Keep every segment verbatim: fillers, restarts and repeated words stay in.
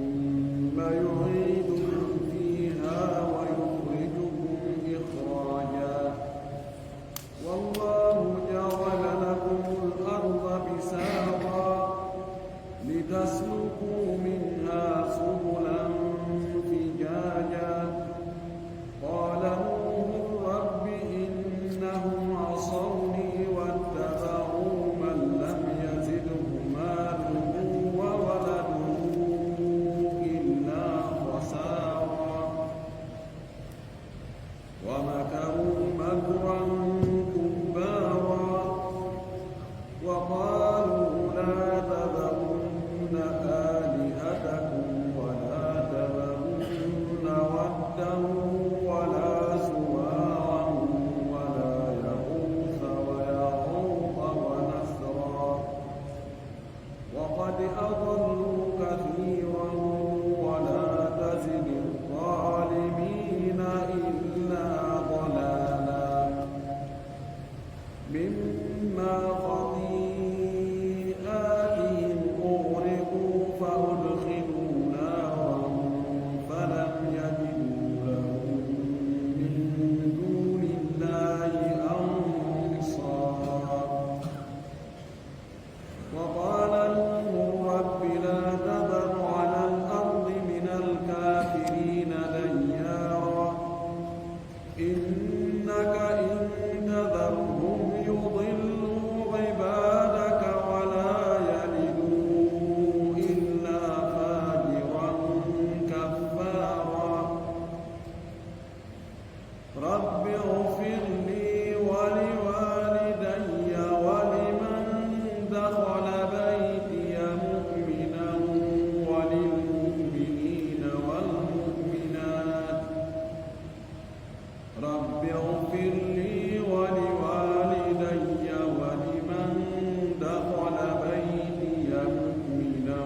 ثم يعيدكم فيها ويخرجكم إخراجا. والله جعل لكم الأرض بساطا لتسلكوا منها سبلا فجاجا. قال نوح رب إنهم عصوني واتبعوا من لم يزده ماله وولده إلا خسارا. ومكروا مكرا كبارا. وقالوا لا تذرن آلهتكم ولا تذرن ودا ولا سواعا ولا يغوث ويعوق ونسرا. وقد أضلوا كثيرا ولا تزد الظالمين إلا ضلالا. مما خطيئاتهم أغرقوا فأدخلوا نارا فلم يجدوا لهم من دون الله أنصارا. وقال نوح رب لا تذر على الأرض من الكافرين ديارا. إنك إن تذرهم يضلوا عبادك ولا يلدوا إلا فاجرا كفارا. رب اغفر لي ولوالدي ولمن دخل بيتي مؤمنا وللمؤمنين والمؤمنات. رب اغفر لي ولوالدي ولمن دخل بيتي مؤمنا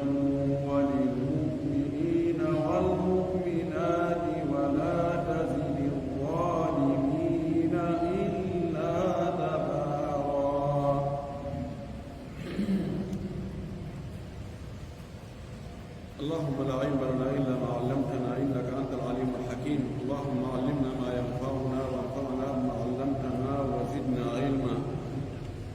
وللمؤمنين والمؤمنات ولا تزد الظالمين إلا تبارا. اللهم لا علم لنا إلا ما علمتنا إنك أنت العليم الحكيم. اللهم علمنا ما ينفعنا وانفعنا بما علمتنا وزدنا علما.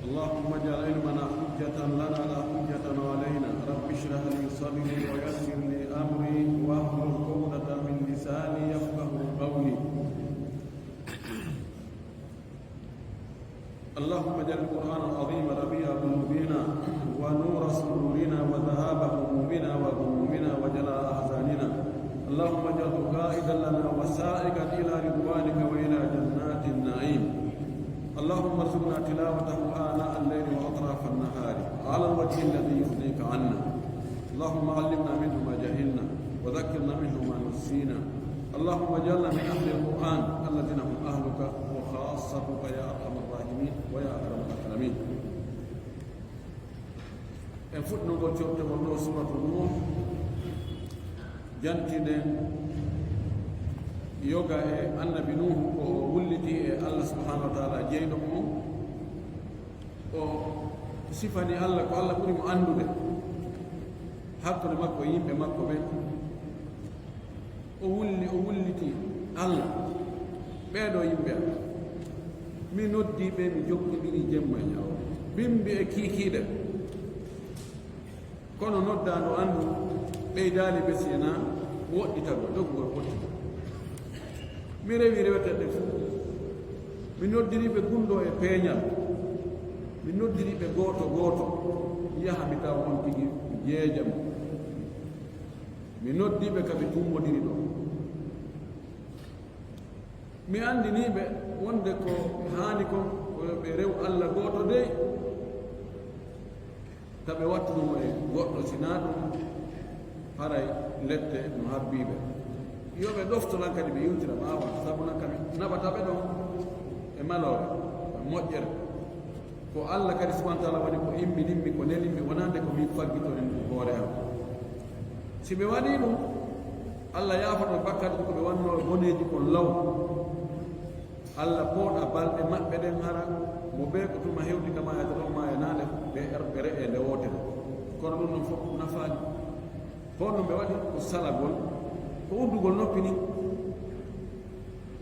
اللهم اجعل علمنا حجة لنا لا حجة علينا. رب اشرح لي صدري ويسر لي أمري واحلل عقدة من لساني يفقهوا قولي. اللهم اجعل القرآن العظيم ربيع قلوبنا ونور صدورنا وذهاب همومنا وغمومنا وجلاء أحزاننا. اللهم اجعله قائدا لنا وسائقا إلى رضوانك وإلى جنات النعيم. اللهم ارزقنا تلاوته آناء الليل وأطراف النهار على الوجه الذي يرضيك عنا. اللهم علمنا منه ما جهلنا وذكرنا منه ما نسينا. اللهم اجعلنا من أهل القرآن الذين هم أهلك وخاصتك يا أرحم الراحمين ويا أكرم الأكرمين. En fuɗɗinogol cottogol ɗo Suuratu Nuuh, jantiɗen yoga e Annabi Nuuhu ko o wulliti e Allah subhanahu wa ta'ala jeyɗo mo. O sifani Allah ko Allah ɓuri mo anndude hakkunde makko e yimɓe makko ɓen. O wulli, o wulliti Allah, ɓee ɗoo yimɓe am, mi noddii ɓe, mi jokkondirii jemma e ñalawma, bimbi e kiikiiɗe. Kono noddaandu an ndun ɓeydaali ɓe si wonaa woɗɗitagol, dogugol fotti. Mi rewi reweteeɓe ɓen fow. Mi noddirii ɓe gunndoo e peeñal. Mi noddirii ɓe gooto gooto. Mi yaha mi tawa on tigi mi jeeja mo. Mi noddii ɓe ka ɓe tummodiri ɗon. Mi anndinii ɓe wonde ko ɓe haani kon, ko yo ɓe rew Alla gooto dey, taa ɓe wattuno mo e goɗɗo, si naa ɗun, haray lette no habbii ɓe. Yo ɓe ɗofto lan kadi, ɓe iwtira ɓaawo an, sabu nan ka mi naɓata ɓe ɗon e maloore, e moƴƴere. Ko Alla kadi subhaanahu wa ta'aala woni ko imminimmi, ko nelimmi, wonaa nde ko min faggitori ɗun hoore an. Si ɓe waɗii ɗun, Alla yaafano ɓe bakkaatuuji ko ɓe waɗunoo e boneeji kon law. Alla pooɗa balɗe maɓɓe ɗen, hara mo bee ko tuma hewti kama e doron maa e naange, ɓe er-, ɓe re'ee nde wootere. Kono ɗun ɗon fow nafaali. Kono ɓe waɗi ko salagol, ko uddugol noppi ni.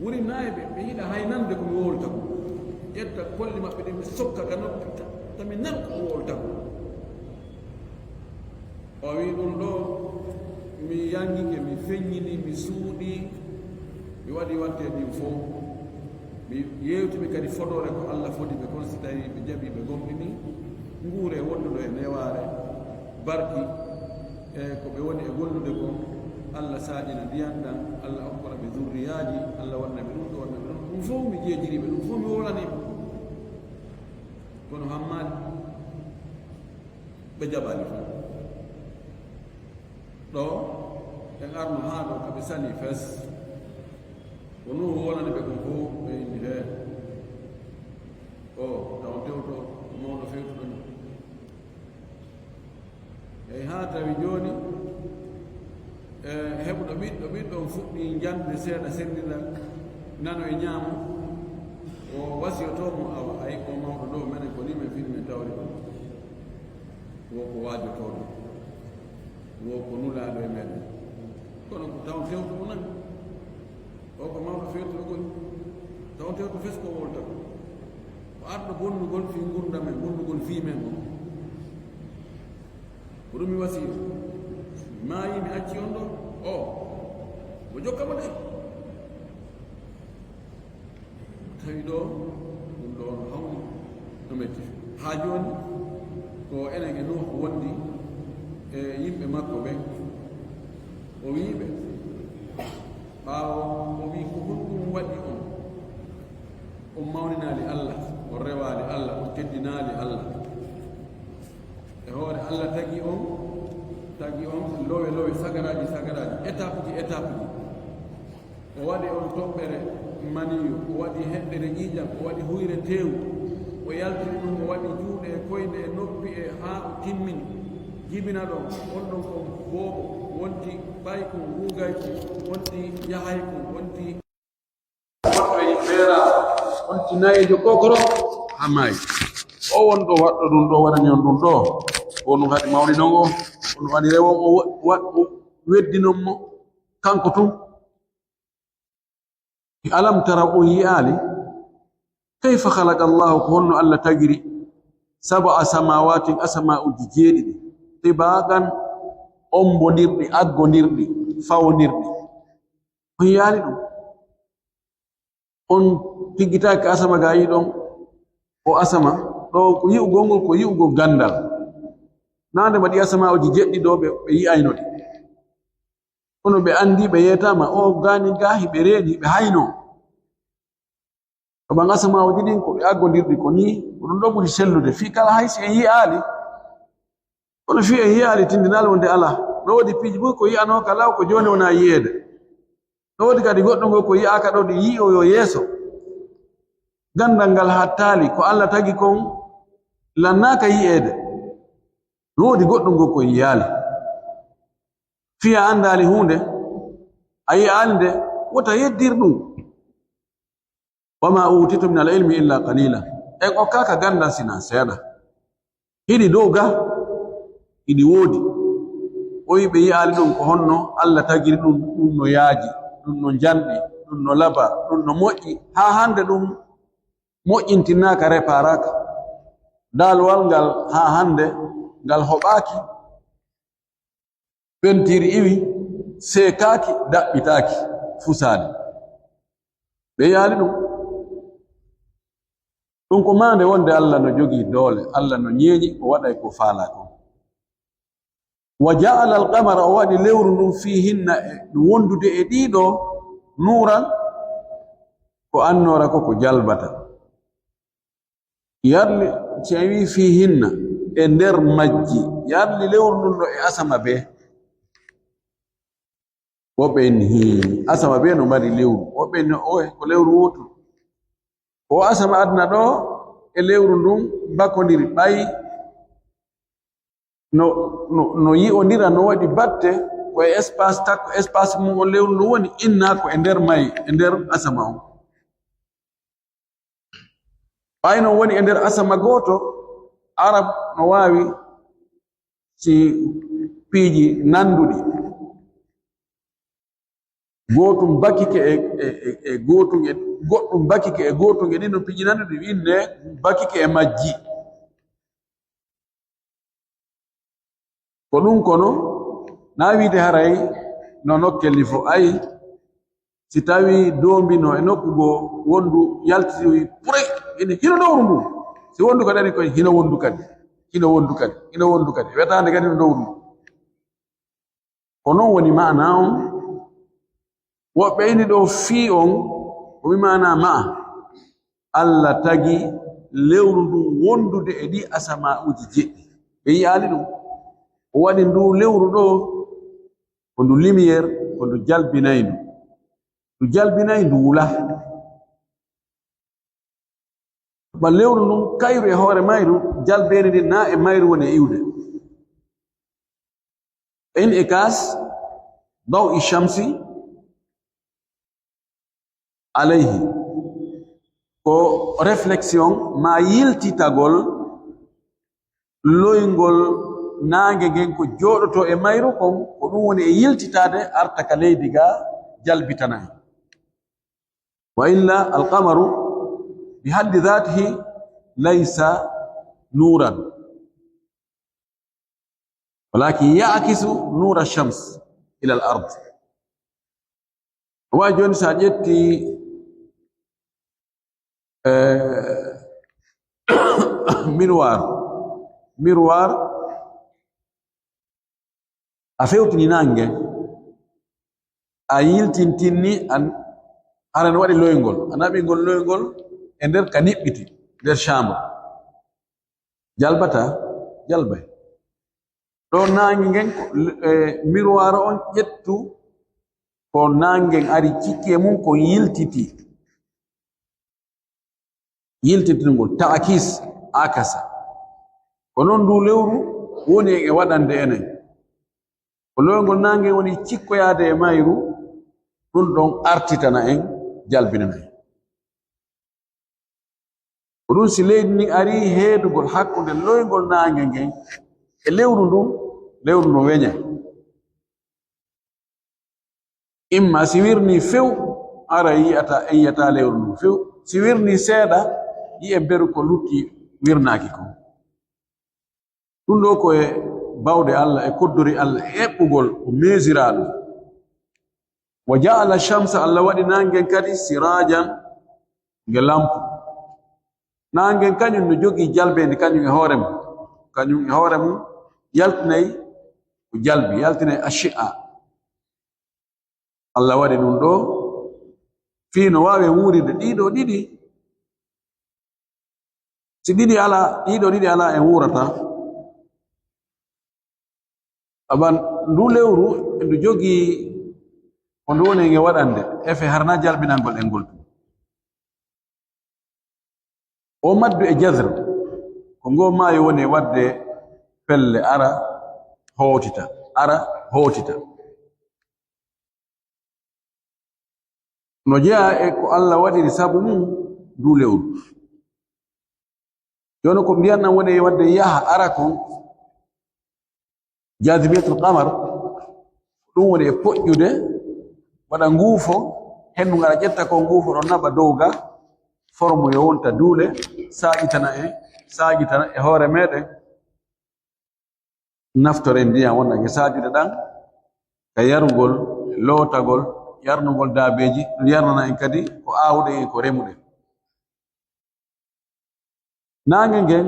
Wurin naa e ɓe, ɓe yiɗa hay nande ko mi wowlata kon. Ƴetta kolli maɓɓe ɗin, mi sokka ka noppi, ta, ta mi nan ko o wowlata kon. O wi'i ɗun ɗoo, mi yangike, mi feɲɲini, mi suuɗii, mi waɗi wattee ɗin fow. Mi yewti ɓe kadi fodoore ko Alla fodi ɓe kon, si tawii ɓe jaɓii, ɓe gomɗinii, nguuree wonduɗo e newaare, barki, e ko ɓe woni e gollude kon, Alla saaƴina ndiyan ɗan, Alla okkora ɓe zurriyaaji, Alla waɗana ɓe ɗun, ɗo waɗana ɓe ɗun. Ɗun fow mi jeejiri ɓe, ɗun fow mi wowlanii ɓe. Kono hammaali, ɓe jaɓaali fow. Ɗoo, en arno haa ɗoo, ka ɓe salii fes. Ko Nuuhu wowlani ɓe kon fow, ɓe inni, "Hee, oo, tawon tewto, ko mawɗo fewtuɗo ni." Ey, haa tawi jooni, e, heɓuɗo ɓiɗɗo, ɓiɗɗo on fuɗɗii jande seeɗa, senndira nano e ñaamo, o wasiyotoo mo, "Awa, ay, oo mawɗo ɗoo, menen ko nii men fini, men tawri ɗum." Wo ko waajotooɗo, wo ko nulaaɗo e meɗen. Kono ko tawon tewto o nani. O ko mawɗo fewtuɗo koni. Tawon tewto fes ko wowlata ko. Ko arɗo bonnugol fii ngurndan men, bonnugol fii men on. Ko ɗum mi wasii on. Mi maayii, mi acci on ɗoo. O, mo jokka mo de. Tawi ɗoo, ɗum ɗoo no hawni, no metti. Haa jooni, ko enen e Nuuhu wondi e yimɓe makko ɓen. O wi'i ɓe, ɓaawo o wi'i, "Ko honɗum waɗi on? On mawninaali Alla, on rewaali Alla, on teddinaali Alla. E hoore Alla tagi on, tagi on lowe lowe, sagaraaji sagaraaji, étape ji étape ji." O waɗi on toɓɓere maniyu, o waɗi heɗɗere ƴiiƴam, o waɗi huyre teewu, o yaltini ɗum, o waɗi juuɗe e koyɗe e noppi e haa o timmini. Jibina ɗon, on ɗon kon boobo, wonti ɓaykun, ruugaykun, wonti yahaykun, wonti goɗɗo e feera, wonti nayeejo kokoro, haa maayi. O won ɗo waɗɗo ɗum ɗo, waɗani on ɗum ɗo. Ko ɗum haɗi mawni ɗon o, ko ɗum haɗi rewo o, wa-, wa-, o weddinon mo, kanko tun. Alam taraw, on yi'aali? Kayfa khalaqa Allahu, ko honno Alla tagiri? Sab'a samawaatin, asama'uuji jeeɗiɗi. Tibaqan, ombondirɗi, aggondirɗi, fawondirɗi. On yi'aali ɗum? On tiggitaaki asama ga yi'uɗon? O asama, ɗo ko yi'ugol ngol, ko yi'ugol gandal. Naa nde waɗi asama'uuji jeɗɗi ɗo ɓe, ɓe yi'ayno ɗi. Kono ɓe anndi, ɓe yeetaama, o gaani ga hiɓe reeni, ɓe hayno. Ko ɓan asama'uuji ɗin ko ɓe aggondirɗi ko nii, ko ɗum ɗo ɓuri sellude. Fii kala hay si en yi'aali, kono fii en yi'aali tindinaali wonde alaa. No woodi piiji buy ko yi'anooka law, ko jooni wonaa yi'eede. No woodi kadi goɗɗo ngol ko yi'aaka ɗo, ɗi yi'oyo yeeso. Gandal ngal hattaali, ko Alla tagi kon lannaaka yi'eede. No woodi goɗɗo ngol ko yi'aali. Fii a anndaali huunde, a yi'aali nde, wota yeddir ɗum. Wa ma utitum min al ilmi illa qalila. En okkaaka gandal sina seeɗa. Hiɗi dow ga, hiɗi woodi. O wi'i ɓe yi'aali ɗum ko honno Alla tagiri ɗum, ɗum no yaaji, ɗum no njanɗi, ɗum no laba, ɗum no moƴƴi. Haa hannde ɗum moƴƴintinaaka, reparaaka. Daalowal ngal haa hannde ngal hoɓaaki, pentiir iwi, seekaaki, daɓɓitaaki, fusaali. Ɓe yaali ɗum. Ɗum ko maande wonde Alla no jogii doole, Alla no ñeeñi, o waɗay ko faalaa kon. Wa ja'ala al-qamara, o waɗi lewru ndun, fiihinna, e wondude e ɗiɗo, nuuran, ko annoora ko, ko jalbata. Yarli, si a wi'i fiihinna, e nder majji, yarli lewru ndun no e asama bee. Woɓɓe inni, hii, asama bee no mari lewru. Woɓɓe inni, oye, ko lewru wootu. Ko asama aduna ɗo e lewru ndun bakondiri, ɓay no, no, no yi'ondira, no waɗi batte, ko e espace takko, espace mum on lewru ndun woni, inna ko e nder may, e nder asama on. Ɓay non woni e nder asama gooto, Arab no waawi, si piiji nanduɗi. Gootum bakike e, e, e, e gootum e, goɗɗum bakike e gootum e ɗin ɗon piiji nanduɗi, ɗin ne bakike e majji. Ko ɗum kono, na wiide haray no nokkel ni fof. Ayi, si tawi doombino e nokku goo, wondu yaltitowi pure, ene hino lowru ndu. Si wondu kadi ari koye, hino wondu kadi, hino wondu kadi, hino wondu kadi. Wetaande kadi no lowru ndu. Ko non woni maana on. Woɓɓe ini ɗoo fii on, ko mi maana ma'a. Alla tagi lewru ndun wondude e ɗii asamaa'uuji jeɗɗi. Ɓe yi'aali ɗum. O waɗi ndu lewru ɗoo, ko ndu lumière, ko ndu jalbinayndu. Ndu jalbinay, ndu wula. Ba lewru ndun, kayru e hoore mayru, jalbeende ndin na e mayru woni e iwde. In'ikas daw'i shamsi alayhi. Ko réflexion maa yiltitagol loyngol naange ngen ko jooɗotoo e mayru kon, ko ɗum woni e yiltitaade arta ka leydi ga jalbitana en. Wa illa alqamaru bi haddi dhatihi laysa nuran. Walakin ya'kisu nura shams ila al-ard. Wa jooni, sa ƴetti, eh, miroir, miroir, a fewtini naange, a yiltintinni, an, hara no waɗi loyngol, a naɓi ngol loyngol e nder ka niɓɓiti, nder chambre. Jalbata, jalbay. Ɗo naange ngen, ko, e, miroir on ƴettu, ko naange ngen ari cikki e mum, ko yiltiti. Yiltitingol, ta'kis, akasa. Ko non ndu lewru woni e waɗande enen. Ko loyngol naange woni cikkoyaade e mayru, ɗum ɗon artitana en, jalbinana en. Ko ɗum si leydi ndin arii heedugol hakkunde loyngol naange ngen e lewru ndun, lewru no weña. Imma si wirnii few, aray yi'ata, en yi'ata lewru ndun few. Si wirnii seeɗa, yi'en beru ko lutti wirnaaki kon. Ɗum ɗoo ko e bawɗe Alla, e koddori Alla, e eɓɓugol, o meesiraa ɗum. Wa ja'ala shamsa, Alla waɗi naange ngen kadi sirajan, nge lampu. Naange ngen kañum no jogii jalbeende kañum e hoore mum. Kañum e hoore mum yaltinay ko jalbi, yaltinay ashi'a. Alla waɗi ɗum ɗoo fii no waawi wuurirde ɗii ɗoo ɗiɗi. Si ɗiɗi alaa, ɗii ɗoo ɗiɗi alaa, en wuurataa. Aban, ndu lewru, ndu jogii ko ndu woni e nge waɗande, effet harna jalbinangol en ngol. O maddu e jazr, ko ngoo maayo woni e waɗde pelle ara hootita, ara hootita. No jeyaa e ko Alla waɗiri sabu mum ndu lewru. Jooni ko ndiyam nan woni e waɗde yaha ara kon, jazibiyatul qamar, ɗum woni e poƴƴude, waɗa nguufo, hendu ngara ƴetta kon nguufo ɗon naɓa dow ga, forme yo wonta duule, saaƴitana e, saaƴitana e hoore meɗen. Naftoren ndiyam wonɗan e saajude ɗan, ka yarugol, lootagol, yarnugol daabeeji, ɗum yarnana en kadi ko aawuɗen e ko remuɗen. Naange ngen,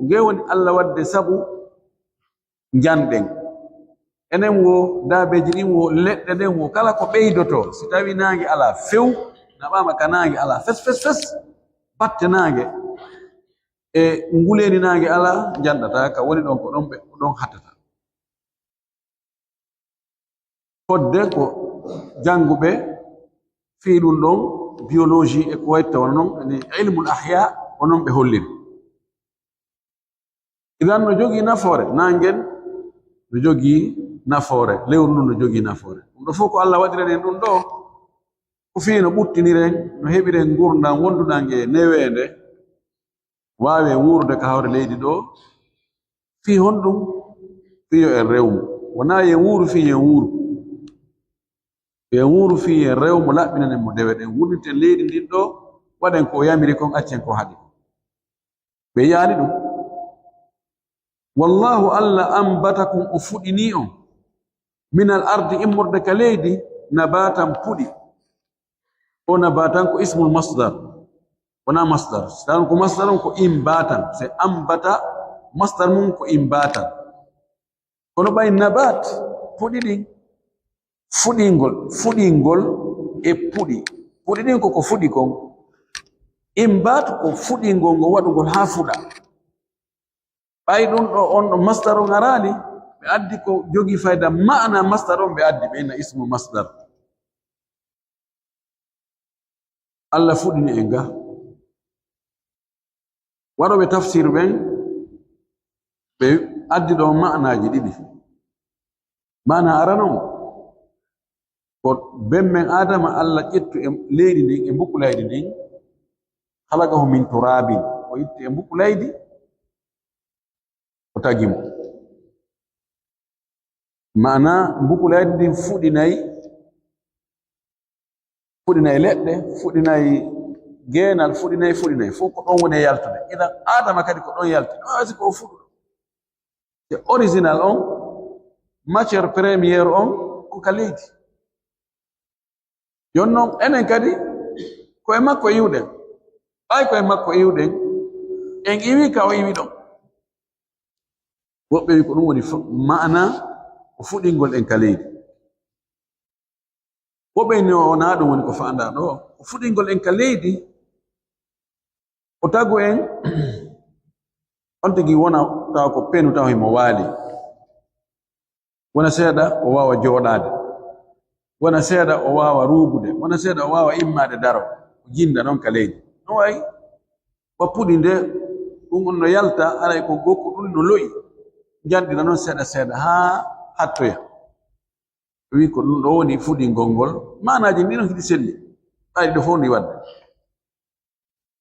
nge woni Alla waɗde sabu njanɗen. Enen wo, daabeeji ɗin wo, leɗɗe ɗen wo, kala ko ɓeydotoo, si tawii naange alaa few, naɓaama ka naange alaa fes, fes, fes, batte naange, e nguleeni naange alaa, njanɗataa ka woni ɗon, ko ɗon ɓe, ko ɗon hattata. Fodde ko jannguɓe fii ɗum ɗon, biologie e ko wayi tawa non, ni ilmul ahya, ko non ɓe holliri. Idan no jogii nafoore, naangen no jogii nafoore, lewru ndun no jogii nafoore. Ɗum ɗo fof ko Alla waɗirani en ɗum ɗo, ko fii no ɓuttiniren, no heɓiren ngurndan wonduɗan e neweende, waawen wuurude ka hawre leydi ɗo. Fii honɗum? Fii yo en rewmu. Wonaa yen wuuru fii yen wuuru. Yen wuuru fii yen rewo mo, laɓɓinanen mo dewe ɗen. Wurniten leydi ndin ɗoo, waɗen ko o yamiri kon, accen ko o haɗi kon. Ɓe yi'aali ɗum. Wallaahu Alla, anbatakum, o fuɗinii on, minal ardi, immorde ka leydi, nabaatan, puɗi. O nabaatan ko ismul masdar, wonaa masdar. Si tawii ko masdar on ko inbaatan, si anbata, masdar mun ko inbaatan. Kono ɓay nabaat, puɗi ɗin, fuɗingol, fuɗingol e puɗi. Puɗi ɗin ko ko fuɗi kon. Inbaat ko fuɗingol ngol, waɗugol haa fuɗa. Ɓay ɗun ɗoo, on ɗoo masdar on araali, ɓe addi ko jogii fayda, maana masdar on ɓe addi, ɓe inna ismu masdar. Alla fuɗini en ga. Waɗooɓe tafsir ɓen, ɓe addi ɗoo maanaaji ɗiɗi. Maana arano on, ko ben men Aadama, Alla ƴetti e leydi ndin, e mbukulaydi ndin, خلقه من تراب, o itti e mbukulaydi, o tagi mo. Maana, mbukulaydi ndin fuɗinay, fuɗinay leɗɗe, fuɗinay geenal, fuɗinay, fuɗinay. Fow ko ɗon woni e yaltude. Idan, Aadama kadi ko ɗon yalti. Ɗon waɗi ko o fuɗuɗo. Te original on, matière première on, ko ka leydi. Jooni non, enen kadi, ko e makko iwɗen. Ɓay ko e makko iwɗen, en iwii ka o iwi ɗon. Woɓɓe wi'i ko ɗun woni fu-, maana o fuɗingol en ka leydi. Woɓɓe wi'i wonaa ɗun woni ko fa'andaa ɗoo. O fuɗingol en ka leydi, o tagu en, on tigi wona tawa ko penu tawa himo waali. Wona seeɗa o waawa jooɗaade. Wona seeɗa o waawa ruugude. Wona seeɗa o waawa immaade daro. O jinda non ka leydi. No wayi, wa puɗi nde ɗun on no yalta, aray ko gokku ɗun no lo'i. Njandira non seeɗa seeɗa haa hattoya. O wi'i ko ɗun ɗoo woni fuɗingol ngol. Maanaaji ɗin no hiɗi selli. Ɓay ɗoo fow ndi wadda.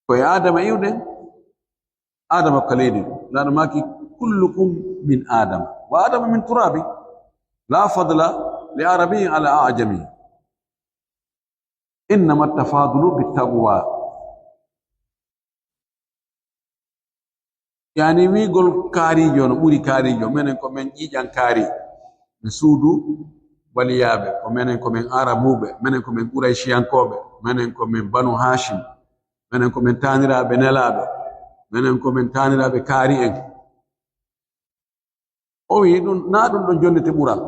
Ko e Aadama iwɗen, Aadama ko ka leydi. Laaɗo maaki, "Kullukum min Aadama, wa Aadama min turaabi. Laa fadla li arabiyyin ala ajami. Innama tafaadulu bi taqwa." Yani wi'ugol kaariijo no ɓuri kaariijo. Menen ko men ƴiiƴan kaari. Ɓe suudu waliyaaɓe. Ko menen ko men Arabuuɓe. Menen ko men Qurayshiyankooɓe. Menen ko men Banu Haashim. Menen ko men taaniraaɓe nelaaɓe. Menen ko men taaniraaɓe kaari en. O wi'i ɗun, naa ɗun ɗon jonnete ɓural.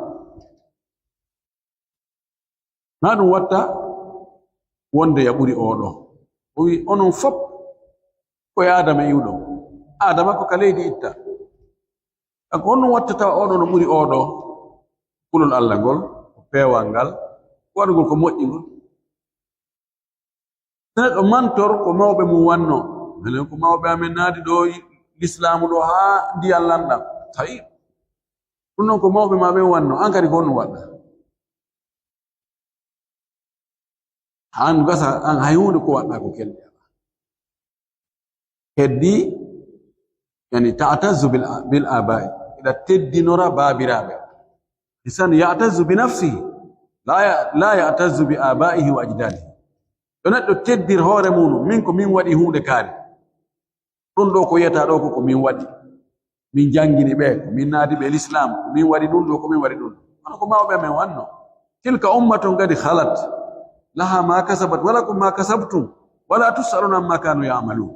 Naa ɗun watta wonde ya ɓuri oo ɗoo. O wi'i, onon fop ko e Aadama iwɗon. Aadama ko ka leydi itta. Ka ko honɗun watta tawa oo ɗoo no ɓuri oo ɗoo? Kulol Alla ngol, ko peewal ngal, waɗugol ko moƴƴi ngol. Neɗɗo mantor ko mawɓe mun wannoo. Menen ko mawɓe amen naadi ɗoo lislaamu ɗoo haa ndiyan lanɗan. Tawi ɗun non ko mawɓe maa ɓen wannoo, an kadi ko honɗun waɗɗaa? An gasa, an hay huunde ko waɗɗaa ko kelɗi alaa. Heddii, yani, ta'tazzu bil, bil aba'i, hiɗa teddinora baabiraaɓe. Insan ya'tazzu bi nafsihi, la ya-, la ya'tazzu bi aba'ihi wa ajdadihi. Yo neɗɗo teddir hoore mun, min ko min waɗi huunde kaari. Ɗun ɗoo ko wi'ataa ɗoo ko, ko min waɗi. Min janngini ɓe, ko min naadi ɓe lislaam, ko min waɗi ɗun ɗoo, ko min waɗi ɗun. Kono ko mawɓe men wannoo. Tilka ummatun qad khalat, laha ma kasabat, wa lakum ma kasabtum, wa la tus'aluna amma kanu ya'malun.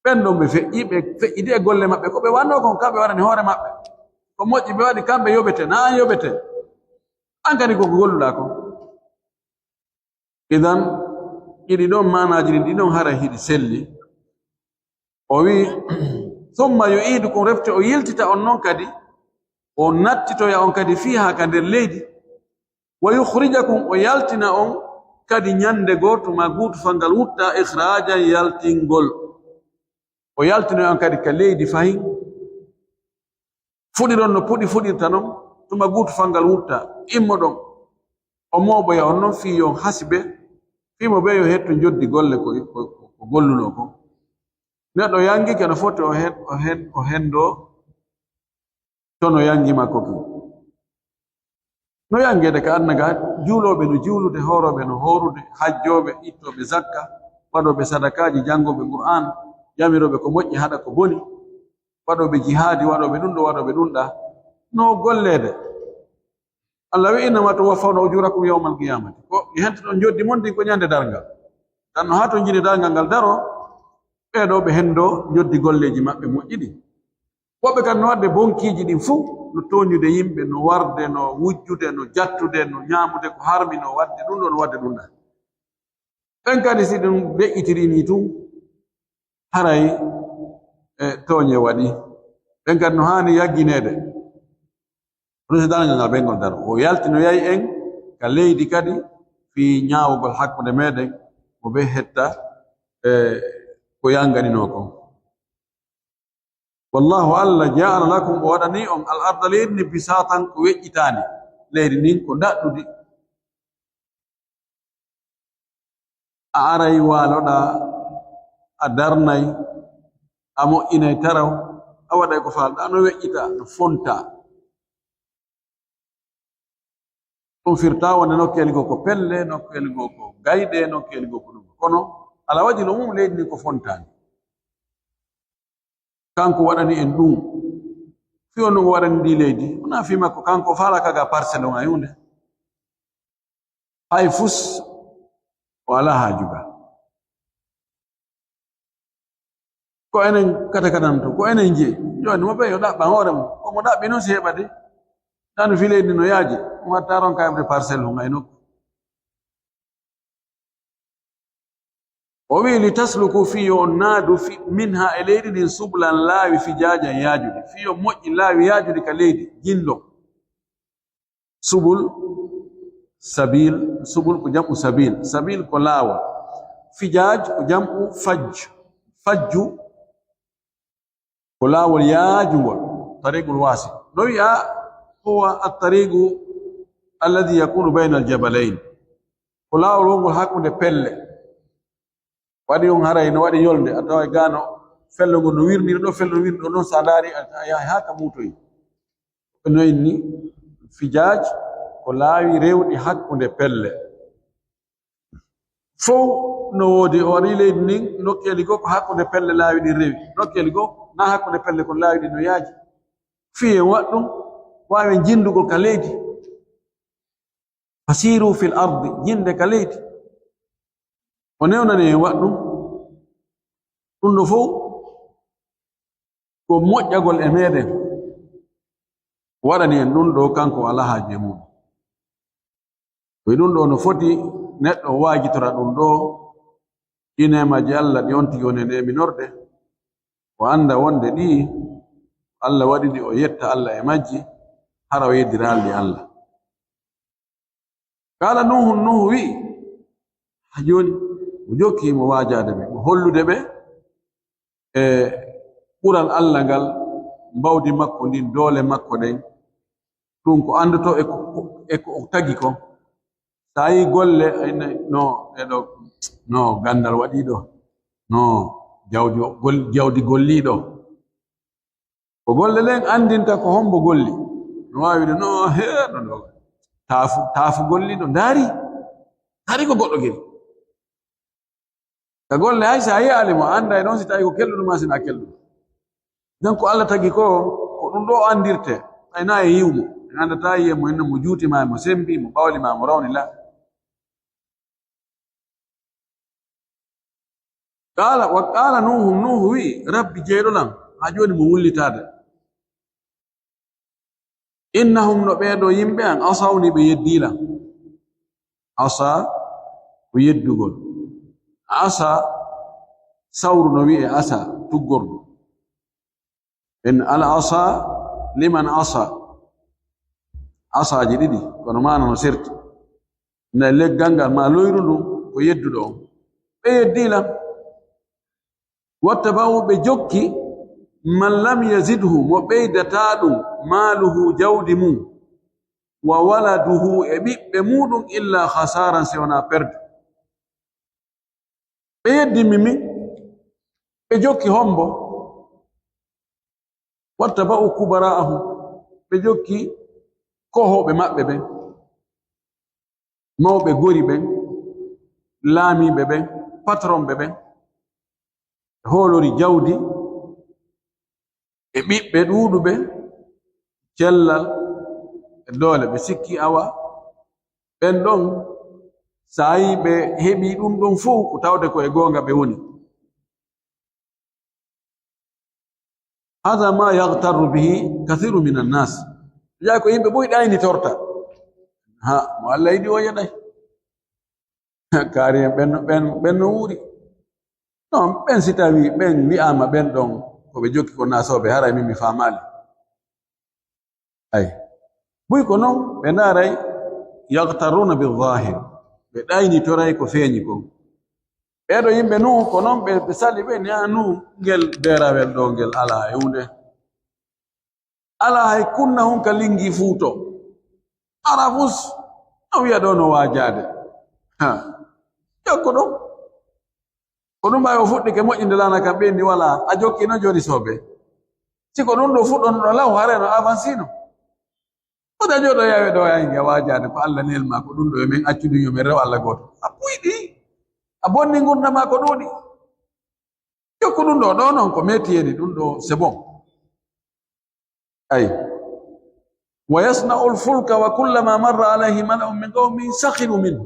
Ɓen ɗon ɓe feƴƴi, ɓe feƴƴidi e golle maɓɓe. Ko ɓe wannoo kon, kamɓe waɗani hoore maɓɓe. Ko moƴƴi ɓe waɗi, kamɓe yoɓete, naa an yoɓete. An kadi ko ko golluɗaa kon. Idan, ɗiɗi ɗon maanaaji ɗin, ɗi ɗon haray hiɗi selli. O wi'i, "Summa yu'iidukum", refti o yiltita on non kadi, o nattitoya on kadi fiihaa ka nder leydi. "Wa yukhrijakum", o yaltina on kadi ɲande goo, tuma goo tufal ngal wuttaa, "ikhraajan", yaltingol. O yaltinoya on kadi ka leydi fahin. Fuɗiron no puɗi fuɗirta non, tuma goo tufal ngal wutta, immoɗon. O mooɓoya on non fii yo on hasibe, fii mo bee yo hettu njoddi golle ko, ko, ko gollunoo kon. Neɗɗo yangike no foti o hen-, o hen-, o hendoo tono yangi makko kin. No yangeede ka annaka, juulooɓe no juulude, hoorooɓe no hoorude, hajjooɓe, ittooɓe zakka, waɗooɓe sadakaaji, janngooɓe Qur'aan, yamirooɓe ko moƴƴi, haɗa ko boni, waɗooɓe jihaadi, waɗooɓe ɗun ɗoo, waɗooɓe ɗun ɗaa. No golleede. Allah wi'i, "Innama tuwaffawna ujurakum yawmal qiyamati." Ko ɓe hentoton njoddi mon ndin ko ɲande darngal. Tan no haa to ɲande darngal ngal daroo, ɓee ɗoo ɓe hendoo njoddi golleeji maɓɓe moƴƴi ɗin. Woɓɓe kan no waɗde bonkiiji ɗin fuu, no tooɲude yimɓe, no warde, no wujjude, no jattude, no ɲaamude ko harmi, no waɗde ɗun ɗoo, no waɗde ɗun ɗaa. Ɓen kadi, si ɗun deƴƴitirii nii tun, haray, e, tooɲe waɗii. Ɓen kadi no haani yaggineede. Kono si darngal ngal ɓen kon daro, o yaltinoyay en ka leydi kadi fii ɲaawugol hakkunde meɗen, mo ɓe hetta, e, ko yanganinoo kon. Wallahu, Allah, ja'ala lakum, o waɗanii on, al arda, leydi ndi, bisatan, ko weƴƴitaandi. Leydi ndin ko ndaɗɗudi. A aray waaloɗaa, a darnay, a moƴƴinay taraw, a waɗay ko faalɗaa, no weƴƴitaa, no fontaa. Ɗun firtaa wonde nokkeeli goo ko pelle, nokkeeli goo ko gayɗe, nokkeeli goo ko ɗun. Kono Alla waɗi no mum leydi ndin ko fontaandi. Kanko waɗani en ɗun. Fii honɗun o waɗani ndi leydi? Wonaa fii makko, kanko o faalaa ka ga parcelle on hay huunde. Hay fus o alaa haaju ga. Ko enen kata katanto, ko enen jeyi. Jooni mo ɓe yo ɗaɓɓan hoore mum. Ko mo ɗaɓɓi non si heɓa de. Tan fii leydi no yaaji. Mo watta ron ka heɓde parcelle on hay nokku. O wi'i, "Litasluku", fii yo on naadu fi-, "minha", e leydi ndin, "subulan", laawi, "fijaajan", yaajuɗi. Fii yo on moƴƴin laawi yaajuɗi ka leydi, jindon. Subul, sabil, subul ko jam'u sabil. Sabil ko laawol. Fijaaj ko jam'u fajju. Fajju ko laawol yaajungol, tariqul waasi. No wi'a, "Huwa at-tariqu alladhi yakunu bayna al-jabalayn." Ko laawol wongol hakkunde pelle. Waɗi on haray no waɗi yolnde, a taway gaano fello ngol no wirniri ɗoo, fello no wirniri ɗoo, non si a ndaari, a, a yahay haa ka muutoyi. No inni fijaaj, ko laawi rewɗi hakkunde pelle. Fow no woodi, o waɗi leydi ndin, nokkeeli goo ko hakkunde pelle laawi ɗin rewi. Nokkeeli goo, naa hakkunde pelle kon laawi ɗin no yaaji. Fii en waɗ ɗun, waawen jindugol ka leydi. Fasiru fil ardi, jinde ka leydi. O newnani en waɗ ɗun. Ɗun ɗoo fow ko moƴƴagol e meɗen. Waɗani en ɗun ɗoo, kanko o alaa haaju e muɗum. Ko e ɗun ɗoo no foti neɗɗo waajitora ɗun ɗoo, ɗii neemaaji Alla ɗi on tigi woni e neeminorde, o annda wonde ɗii Alla waɗi ɗi, o yetta Alla e majji, hara o yeddiraali ɗi Alla. Qaala Nuuhun, Nuuhu wi'i, ha jooni, o jokki mo waajaade ɓe, mo hollude ɓe e ɓural Alla ngal, mbawdi makko ndin, doole makko ɗen, ɗun ko anndotoo e ko, e ko o tagi kon. So a yii golle, a innay, no, ɗee ɗoo, no ganndal waɗii ɗoo, no jawdi o-, gol-, jawdi gollii ɗoo. Ko golle ɗen anndinta ko hombo golli. No waawi wi'ude, no, hee, no, no. Taafu, taafu golli no ndaari. Ndaari ko goɗɗo gel. Ka golle hay si a yi'aali mo, a annday non si tawi ko kelɗuɗo maa si naa kelɗuɗo. Nden ko Alla tagi ko, ko ɗun ɗoo anndirte. Tawi naa e yi'u mo. En anndataa yi'en mo, en mo juuti maa, mo sembi, mo ɓawli maa, mo rawni la. Qaala, wa qaala Nuuhu, Nuuhu wi'i, "Rabbi, Jeyɗo lan," haa jooni mo wullitaade. "Innahum, no ɓee ɗoo yimɓe an, asawni, ɓe yeddii lan." Asa ko yeddugol. Asa, sawru no wi'ee asa, tuggordu. En al asa liman asa. Asaaji ɗiɗi, kono maana no serti. Nde leggal ngal maa loyru ndun, ko yedduɗo on. Ɓe yeddii lan. Wattaba'u, ɓe jokki, man lam yazidhu, mo ɓeydataa ɗun, maaluhu, jawdi mun, wa waladuhu, e ɓiɓɓe muɗum, illa khasaaran, si wonaa perdu. Ɓe yeddii mi min, ɓe jokki hombo? Wattaba'u kubara'ahum, ɓe jokki kohooɓe maɓɓe ɓen. Mawɓe gori ɓen, laamiiɓe ɓen, patronɓe ɓen, ɓe hoolori jawdi e ɓiɓɓe ɗuuɗuɓe, cellal e doole. Ɓe sikki awa ɓen ɗon, saa'i ɓe heɓi ɗun ɗon fow, ko tawde ko e goonga ɓe woni. Hada ma yaghtarru bihi kathiru minan nas. Yaa ko yimɓe ɓuri ɗaynitorta. Ha, mo Allah yiɗi o yeɗay. Kaari en ɓen, ɓen, ɓen no wuuri. Non, ɓen si tawi ɓen wi'aama ɓen ɗon ko ɓe jokki ko naasooɓe, haray min mi faamaali. Ay. Buy ko non, ɓe ndaaray, yaghtarruna bi zahir. Ɓe ɗaynitoray ko feeñi kon. Ɓee ɗoo yimɓe Nuuhu ko non ɓe, ɓe sali ɓe, ni a Nuuhu, ngel beerawel ɗoo, ngel alaa e huunde. Alaa hay kunna hun ka lingi fuuto. Arafus, a wi'a ɗoo no waajaade. Ha. Jokko ɗon. Ko ɗun ɓay o fuɗɗike moƴƴinde laana kan ɓeyndi walaa. A jokki non jooni soobe. Si ko ɗun ɗoo fuɗɗono ɗoo law, hare no avancino. Ko da jooɗo yawe ɗoo ay nge waajaade ko Allah neel ma ko ɗun ɗoo yo men accu ɗun yo men rew Allah gooto. A puyɗi. A bonni ngurndan maa ko ɗuuɗi. Jokku ɗun ɗoo, ɗoo non ko metier ɗun ɗoo, c'est bon. Ay. Wa yasna'ul fulka wa kullama marra alayhi mala'un min qawmihi sakhiru minhu.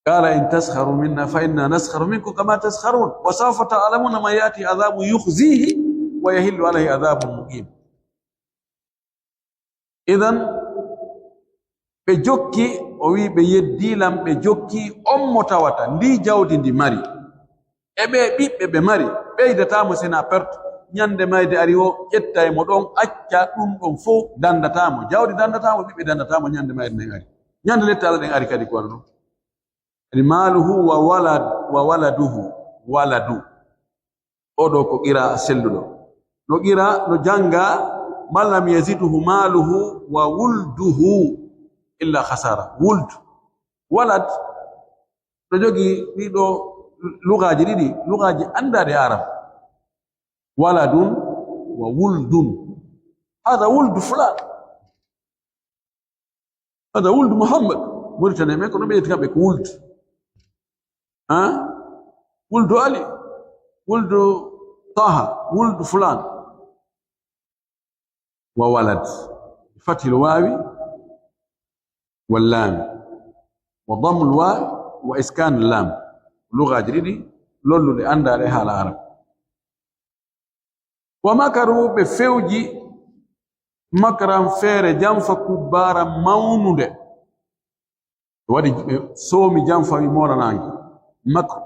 Qala in taskharu minna fa inna naskharu minkum kama taskharun. Wa sawfa ta'lamuna man ya'tihi adhabun yukhzihi wa yahillu alayhi adhabun muqim. Idan, ɓe jokki, o wi'i, ɓe yeddii lan, ɓe jokki on mo tawata ndii jawdi ndi mari. E ɓee ɓiɓɓe ɓe mari, ɓeydataa mo sinaa perte. Ñande mayde ari o, ƴettay mo ɗon, acca ɗun ɗon fow, dandataa mo. Jawdi dandataa mo, ɓiɓɓe dandataa mo, ñande mayde nden ari. Ñande lette Alla ɗen ari kadi ko wano ɗun. Kadi maaluhu wa walad-, wa waladuhu, waladu. Oo ɗoo ko qiraa selluɗo. No qiraa, no janngaa, "Man lam yazidhu maaluhu wa wulduhu illa khasara." Wuld. Walad, no jogii ɗii ɗoo lugaaji ɗiɗi, lugaaji anndaaɗi e Arab. Waladun wa wuldun. Hada wuldu fulaan. Hada wuldu Muhammad. Mauritanie, mais ko no ɓe yettii kamɓe ko wuldu. Ha? Wuldu Ali. Wuldu Taha. Wuldu fulaan. Wa walad. Fathil waawi. Wal laami. Wa dammul waawi. Wa iskaanul laam. Lugaaji ɗiɗi lolluɗe anndaaɗe haala Arab. Wa makaru, ɓe fewji, makran, feere janfa, kubbaaran, mawnunde. Ɓe waɗi, ɓe soomi janfa, wi mooranaange. Makru,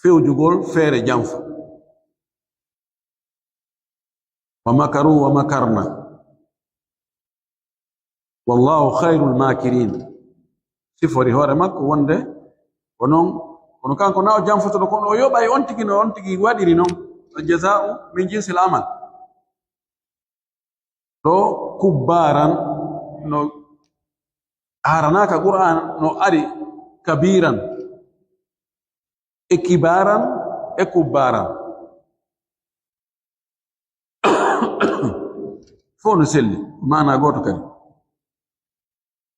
fewjugol feere janfa. Wa makaru wa makarna. Wallahu khayrul makirin. Sifori hoore makko wonde ko non, kono kanko na o janfotono, kono o yoɓay on tigi no on tigi waɗiri non. Al jaza'u min jinsil amal. Ɗoo kubbaaran no haranaaka Qur'an no ari kabiiran. E kibaaran, e kubbaaran. Fof no selli, maanaa gooto kadi.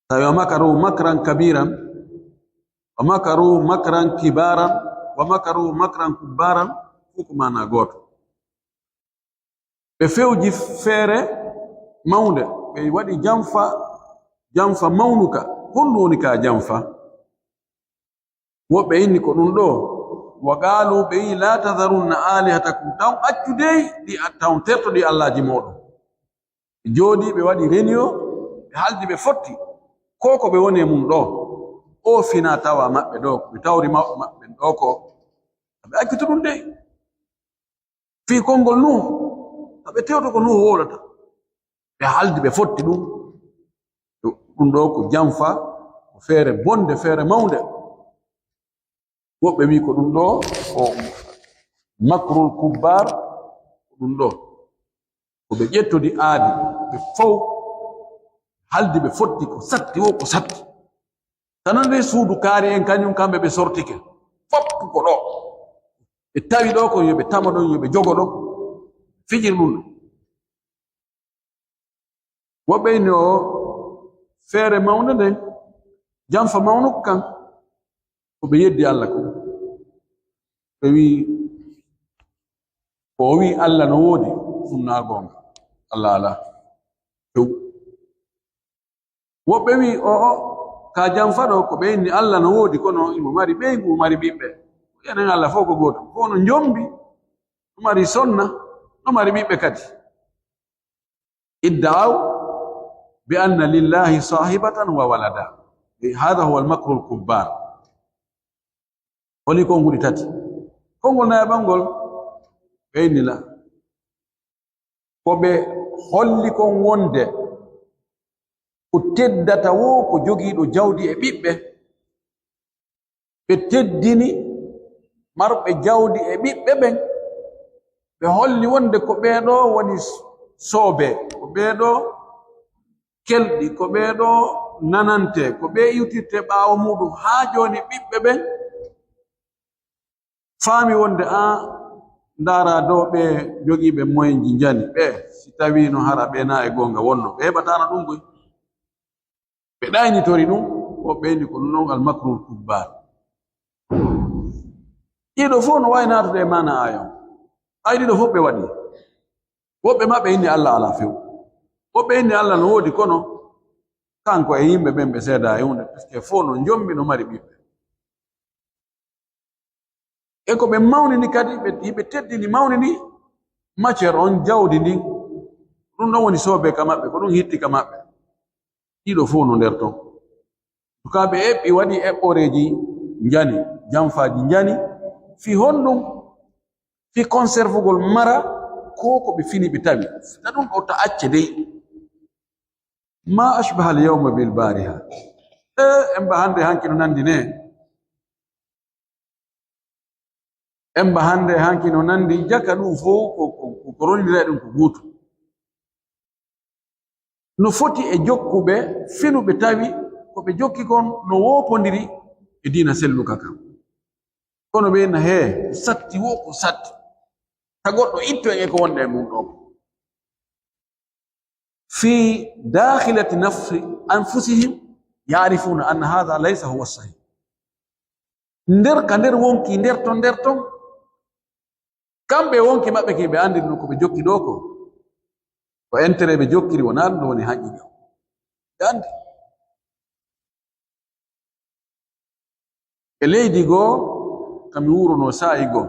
Tawi wa makaru makran kabiran, wa makaru makran kibaran, wa makaru makran kubbaran, fof ko maanaa gooto. Ɓe fewji feere mawnde, ɓe waɗi janfa, janfa mawnuka. Honɗum woni ka janfa? Woɓɓe inni ko ɗum ɗoo, wa qaalu, ɓe wi'i, "Laa tadharunna aalihatakum, taw accu dey ɗi, taw terto ɗi allaaji mooɗon." Ɓe jooɗii, ɓe waɗi reunion, ɓe haaldi, ɓe fotti. Ko ko ɓe woni e mum ɗoo, oo finaa tawaa maɓɓe ɗoo, ko ɓe tawri mawɓe maɓɓe ɗoo ko, ɓe accutu ɗum dey. Fii konngol Nuuhu, no ɓe tewta ko Nuuhu wowlata. Ɓe haaldi, ɓe fotti ɗum. Ɗum ɗoo ko janfa, ko feere bonde, feere mawnde. Woɓɓe wi'i ko ɗum ɗoo, ko makrul kubbaar, ko ɗum ɗoo. Ko ɓe ƴettodi aadi, ɓe fow haaldi, ɓe fotti ko satti woo ko satti. Tanande suudu kaari en, kañum kamɓe ɓe sortike. Fof ko ɗoo. Ɓe tawi ɗoo ko yo ɓe tama ɗon, yo ɓe jogo ɗon. Fijir ɗum ɗoo. Woɓɓe inni o feere mawnde nden, janfa mawnuka kan, ko ɓe yeddi Alla kon. Ɓe wi'i, ko o wi'i Alla no woodi, ɗun naa goonga. Alla alaa. Few. Woɓɓe wi'i, o'o, ka janfa ɗoo, ko ɓe inni Alla no woodi, kono himo mari ɓeyngu, himo mari ɓiɓɓe. Enen Alla fow ko gooto. Fow no njombi, no mari sonna, no mari ɓiɓɓe kadi. Idda'aw bi anna lillahi sahibatan wa walada. Hada huwa al-makru al-kubbar. Holi konguɗi tati. Kongol nayaɓal ngol, ɓe inni la. Ko ɓe holli kon wonde ko teddata woo ko jogiiɗo jawdi e ɓiɓɓe. Ɓe teddini marɓe jawdi e ɓiɓɓe ɓen. Ɓe holli wonde ko ɓee ɗoo woni s-, soobee, ko ɓee ɗoo kelɗi, ko ɓee ɗoo nanantee, ko ɓee iwtirtee ɓaawo muuɗum. Haa jooni ɓiɓɓe ɓen faami wonde, a, ndaara ɗoo ɓee jogiiɓe moyenji njani, ɓee, si tawiino hara ɓee naa e goonga wonno, ɓe heɓataano ɗum koy. Ɓe ɗaynitori ɗum, woɓɓe inni ko ɗum ɗon al-makrul kubbar. Ɗiɗo fof no waawi naatude e maana aaya on. Ay ɗiɗo fof ɓe waɗi. Woɓɓe maɓɓe inni Alla alaa few. Woɓɓe inni Alla no woodi, kono kanko e yimɓe ɓen ɓe seedaa e huunde, parce que fof no njombi, no mari ɓiɓɓe. E ko ɓe mawnini kadi, ɓe, hiɓe teddini, mawnini matière on, jawdi ndin. Ɗum ɗon woni soobee ka maɓɓe, ko ɗum hitti ka maɓɓe. Ɗiɗo fof no nder ton. En tout cas, ɓe eɓɓi, waɗi eɓɓoreeji njani, janfaaji njani. Fii honɗum? Fii conservugol mara ko, ko ɓe fini ɓe tawi. Fita ɗum ɗo ta acce dey. Ma ashbaha al-yawma bil bariha. E, emba hannde hanki no nandi ne. Emba hannde hanki no nandi jaka ɗum fof ko, ko, ko, ko ronindira e ɗum ko gootum. No foti e jokkuɓe finuɓe tawi ko ɓe jokki kon no woopondiri e diina selluka kan. Kono ɓe na hee, ko satti wo ko satti. Ta goɗɗo itto en e ko wonde e mum ɗo. Fi dakhilati nafsi anfusihim ya'rifuna anna hadha laysa huwa sahih. Nder ka nder wonki, nder ton, nder ton. Kamɓe wonki maɓɓe ki ɓe anndi ɗum ko ɓe jokki ɗo ko. Ko intérêt ɓe jokkiri, wonaa ɗum ɗo woni haqiqa. Ɓe anndi. E leydi goo, ka mi wuuruno saa'i goo,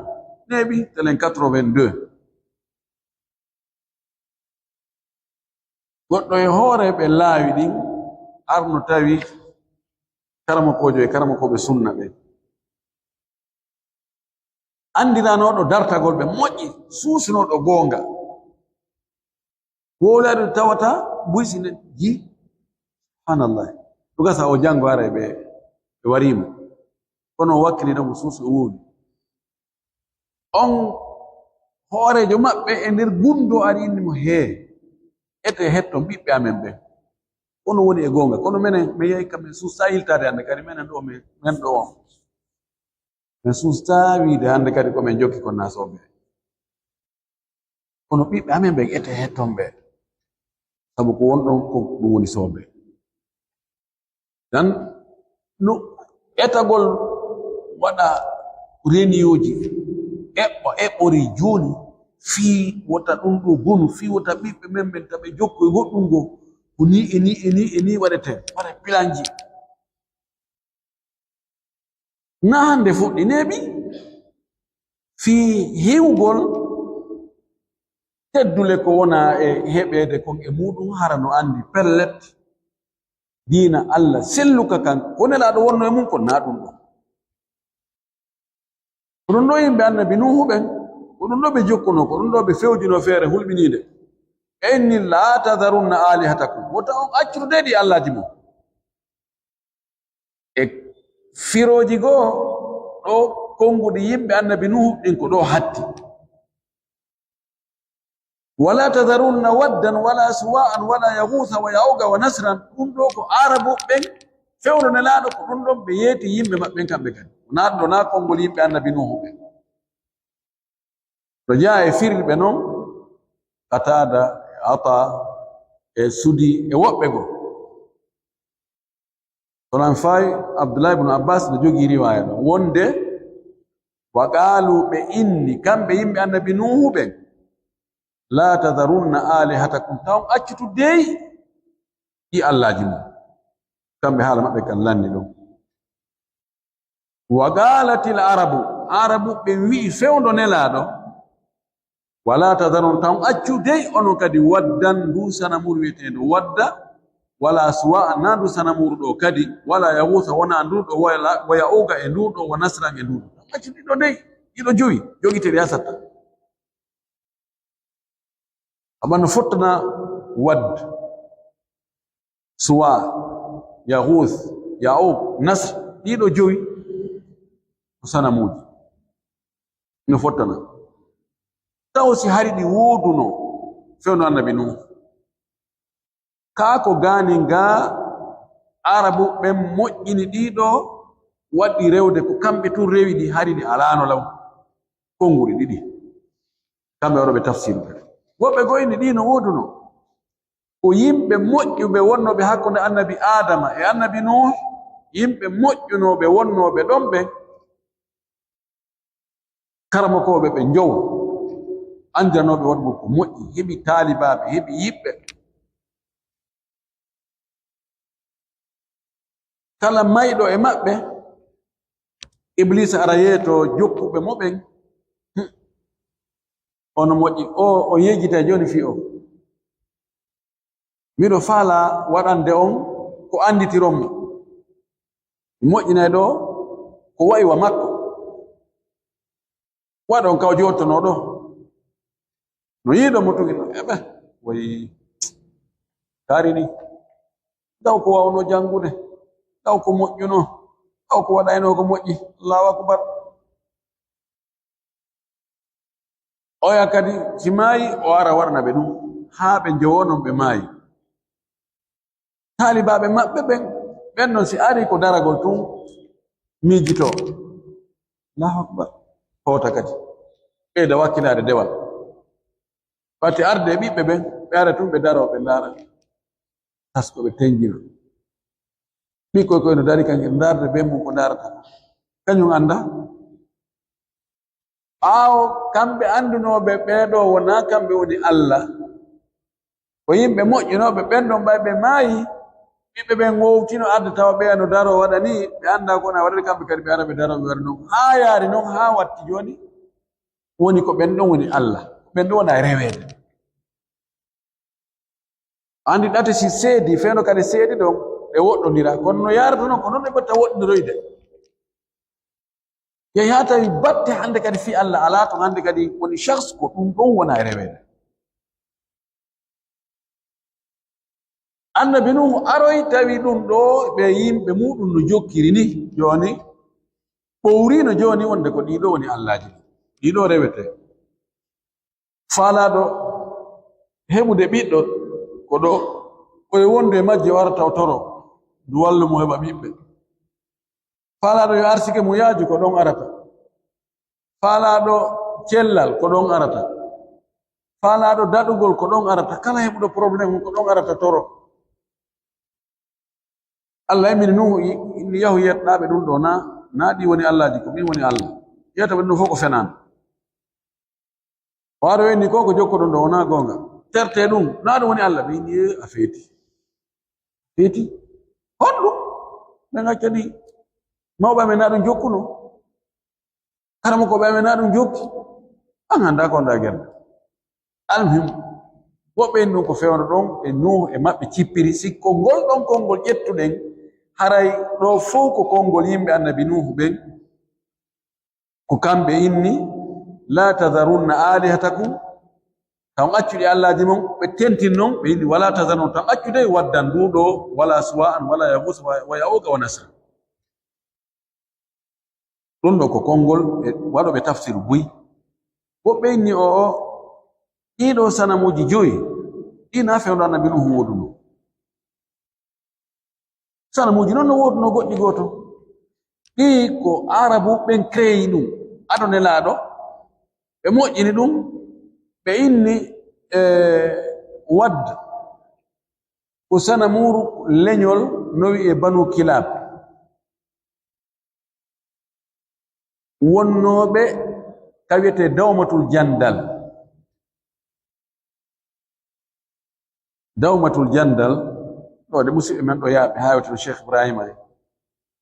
neeɓi telen quatre-vingt-deux. Goɗɗo e hoore ɓe laawi ɗin arno tawi karamokoojo e karamokooɓe sunna ɓen. Anndiranooɗo dartagol ɓe moƴƴi, suusunooɗo goonga. Wowlaade tawata buysine ji. Subhanallah. Ɗum gasa o janngo haray ɓe, ɓe wariimo. Kono o wakkili ɗon o suusi o wowli. On hooreejo maɓɓe e nder gunndoo ari inni mo, "Hee, ete hetton ɓiɓɓe amen ɓen. Kono woni e goonga. Kono menen, men yahi ka men suusaa yiltaade hannde kadi menen ɗo men, men ɗo on." Men suustaa wiide hannde kadi ko men jokki kon naa soobee. Kono ɓiɓɓe amen ɓen ete hetton ɓe. Sabu ko won ɗon ko ɗum woni soobee. Dan no etagol waɗa reniyooji, eɓɓa, eɓɓori jooni, fii wota ɗum ɗo bonu, fii wota ɓiɓɓe men ɓen taɓe jokko e goɗɗum goo. Ko nii e nii e nii e nii waɗetee, waɗa pilanji. Na hannde fuɗɗi neeɓi fii hiwgol teddule ko wona e heɓeede kon e muuɗum, hara no anndi pellet diina Alla selluka kan, ko Nelaaɗo wonno e mum kon, na ɗum ɗon. Ko ɗum ɗo yimɓe Annabi Nuuhu ɓen, ko ɗum ɗo ɓe jokkunoo, ko ɗum ɗo ɓe fewjunoo feere hulɓiniinde. E inni, "Laa tadharunna aalihatakum", wota on accude ɗi allaaji mon. E firooji goo, ɗo konnguɗi yimɓe Annabi Nuuhu ɗin ko ɗo hatti. "Wala tadharunna waddan wala suwa'an wala yaghusa wa ya'uqa wa nasran." Ɗum ɗo ko Aarabu ɓen fewndo Nelaaɗo, ko ɗum ɗon ɓe yeeti yimɓe maɓɓen kamɓe kadi. Wonaa ɗum ɗo, naa konngol yimɓe Annabi Nuuhu ɓen. No jeyaa e firirɓe non, Qataada, e Ataa, e Sudi, e woɓɓe goo. Onon fay Abdullahi ibn Abbas no jogii riwaaya ɗon, wonde, wa qaalu, ɓe inni, kamɓe yimɓe Annabi Nuuhu ɓen, "Laa tadharunna aalihatakum, taw on accutu dey ɗi allaaji mon." Kamɓe haala maɓɓe kan lanni ɗon. Wa qaalatil arabu, Arabu ɓen wi'i fewndo Nelaaɗo, "Walaa tadharun, taw on accu dey onon kadi Waddan, ndu sanamuuru wi'eteendo Wadda, walaa Suwa'an, naa ndu sanamuuru ɗo kadi, walaa Yaghuusa, wonaa ndu ɗo, wa la-, wa Ya'uuqa e ndu ɗo, wa Nasran e ndu ɗo. Taw on accu ɗiɗo dey, ɗiɗo jowi, jogitee ɗi asatta." Amma no fottana Wadd, Suwa, Yaghuus, Ya'uuq, Nasr, ɗiɗo jowi ko sanamuuji. No fottana. Taw si hari ɗi wooduno fewndo Annabi Nuuhu. Kaa ko gaanin gaa, Arabu ɓen moƴƴini ɗiɗo, waɗi rewde ko kamɓe tun rewi ɗi, hari ɗi alaano law. Konguɗi ɗiɗi. Kamɓe waɗooɓe tafsiru ɓen. Woɓɓe goo inni ɗi no wooduno. Ko yimɓe moƴƴuɓe wonnooɓe hakkunde Annabi Aadama e Annabi Nuuhu, yimɓe moƴƴunooɓe wonnooɓe ɗon ɓen, karamokooɓe ɓe njowo, anndiranooɓe waɗugol ko moƴƴi, heɓi taalibaaɓe, heɓi yiɓɓe. Kala mayɗo e maɓɓe, Ibliisa ara yeeto jokkuɓe mo ɓen. Hmm. Ono moƴƴi, o, o yejjitay jooni fii o. Miɗo faalaa waɗande on ko annditiron mo. Mi moƴƴinay ɗoo ko wa'i wa makko. Waɗon ka o jootonoo ɗoo. No yiɗo mo tugino, eɓe, woy, kaari ni. Taw ko waawno janngude, taw ko moƴƴuno, taw ko waɗayno ko moƴƴi. Allahu akbar. Oya kadi, si maayi, o ara waɗana ɓe ɗum, haa ɓe njowonon ɓe maayi. Taalibaaɓe maɓɓe ɓen, ɓen non si ari ko daragol tun, miijitoo. Allahu akbar. Hoota kadi. Ɓeyda wakkilaade dewal. Watti arde e ɓiɓɓe ɓen, ɓe ara tun ɓe daroo, ɓe ndaara. Tasko ɓe tenjina. Ɓikkoy koy no dari kan, ndaarde bee mum ko ndaarata. Kañum annda. Ɓaawo kamɓe anndunooɓe ɓee ɗoo wonaa kamɓe woni Alla, ko yimɓe moƴƴinooɓe ɓen ɗon, ɓay ɓe maayi, ɓiɓɓe ɓen wowtino arde tawa ɓeya no daroo waɗa nii, ɓe anndaa ko wona waɗata, kamɓe kadi ɓe ara ɓe daroo ɓe waɗa non. Haa yaari non, haa watti jooni, woni ko ɓen ɗon woni Alla, ko ɓen ɗon wona e reweede. Anndi ɗate si seedi, fewndo kadi seedi ɗon, ɓe woɗɗondira. Kono no yaarata non, ko non ɓe ɓurta woɗɗondiroyde. Yehi haa tawi batte hannde kadi fii Alla alaa ton, hannde kadi woni shakhs ko ɗum ɗon wona e reweede. Annabi Nuuhu aroy tawi ɗum ɗoo ɓe yimɓe muuɗum no jokkiri ni. Jooni, ɓowriino jooni wonde ko ɗiɗo woni allaaji ɗi. Ɗiɗo rewete. Faalaaɗo heɓude ɓiɗɗo, ko ɗo, ko e wondu e majji o arata o toro, ndu wallu mo heɓa ɓiɓɓe. Faalaaɗo yo arsike mum yaaju, ko ɗon arata. Faalaaɗo cellal, ko ɗon arata. Faalaaɗo daɗugol, ko ɗon arata. Kala heɓuɗo problème, ko ɗon arata toro. Allah immini Nuuhu, i-, inni yahu yettaɓe ɗum ɗo, na, na ɗi woni Allaaji, ko min woni Allah. Yetta ɓe ɗum fof ko fenaan. O ari o inni ko, ko jokkuɗon ɗo, wonaa goonga. Terte ɗum, na ɗum woni Allah. Ɓe inni, "Eh, a feeti." Feeti? Honɗum? Ɓe ngaccani mawɓe amen na ɗum jokkuno. Karamokooɓe amen na ɗum jokki. An hannda ko nda gernde. Almuhim, woɓɓe en ɗum ko fewndo ɗon, e Nuuhu e maɓɓe cippiri, si konngol ɗon konngol ƴettuɗen, haray ɗo fow ko konngol yimɓe Annabi Nuuhu ɓen, ko kamɓe inni, "La tadharunna alihatakum," taw on accuɗi allaaji mon, ɓe tentin non, ɓe inni, "Wala tadharunna," taw on accude Waddan ndu ɗo, wala Suwa'an, wala Yaghusa, wa, wa Ya'uqa, wa Nasra. Ɗum ɗo ko konngol e waɗooɓe tafsir buy. Woɓɓe inni o, o, ɗii ɗoo sanamuuji joyi, ɗii na fewndo Annabi Nuuhu woodunoo. Sanamuuji non no woodunoo goɗɗi gooto. Ɗii ko Aarabu ɓen créé ɗum, ado Nelaaɗo, ɓe moƴƴini ɗum, ɓe inni, e, Wadd. Ko sanamuuru leñol no wi'ee Banu Kilaab. wonnooɓe ka wi'etee Dawmatul Jandal. Dawmatul Jandal, ɗoo de musiɓɓe men ɗoo yaaɓe haa wiyetee Cheikh Ibrahima en.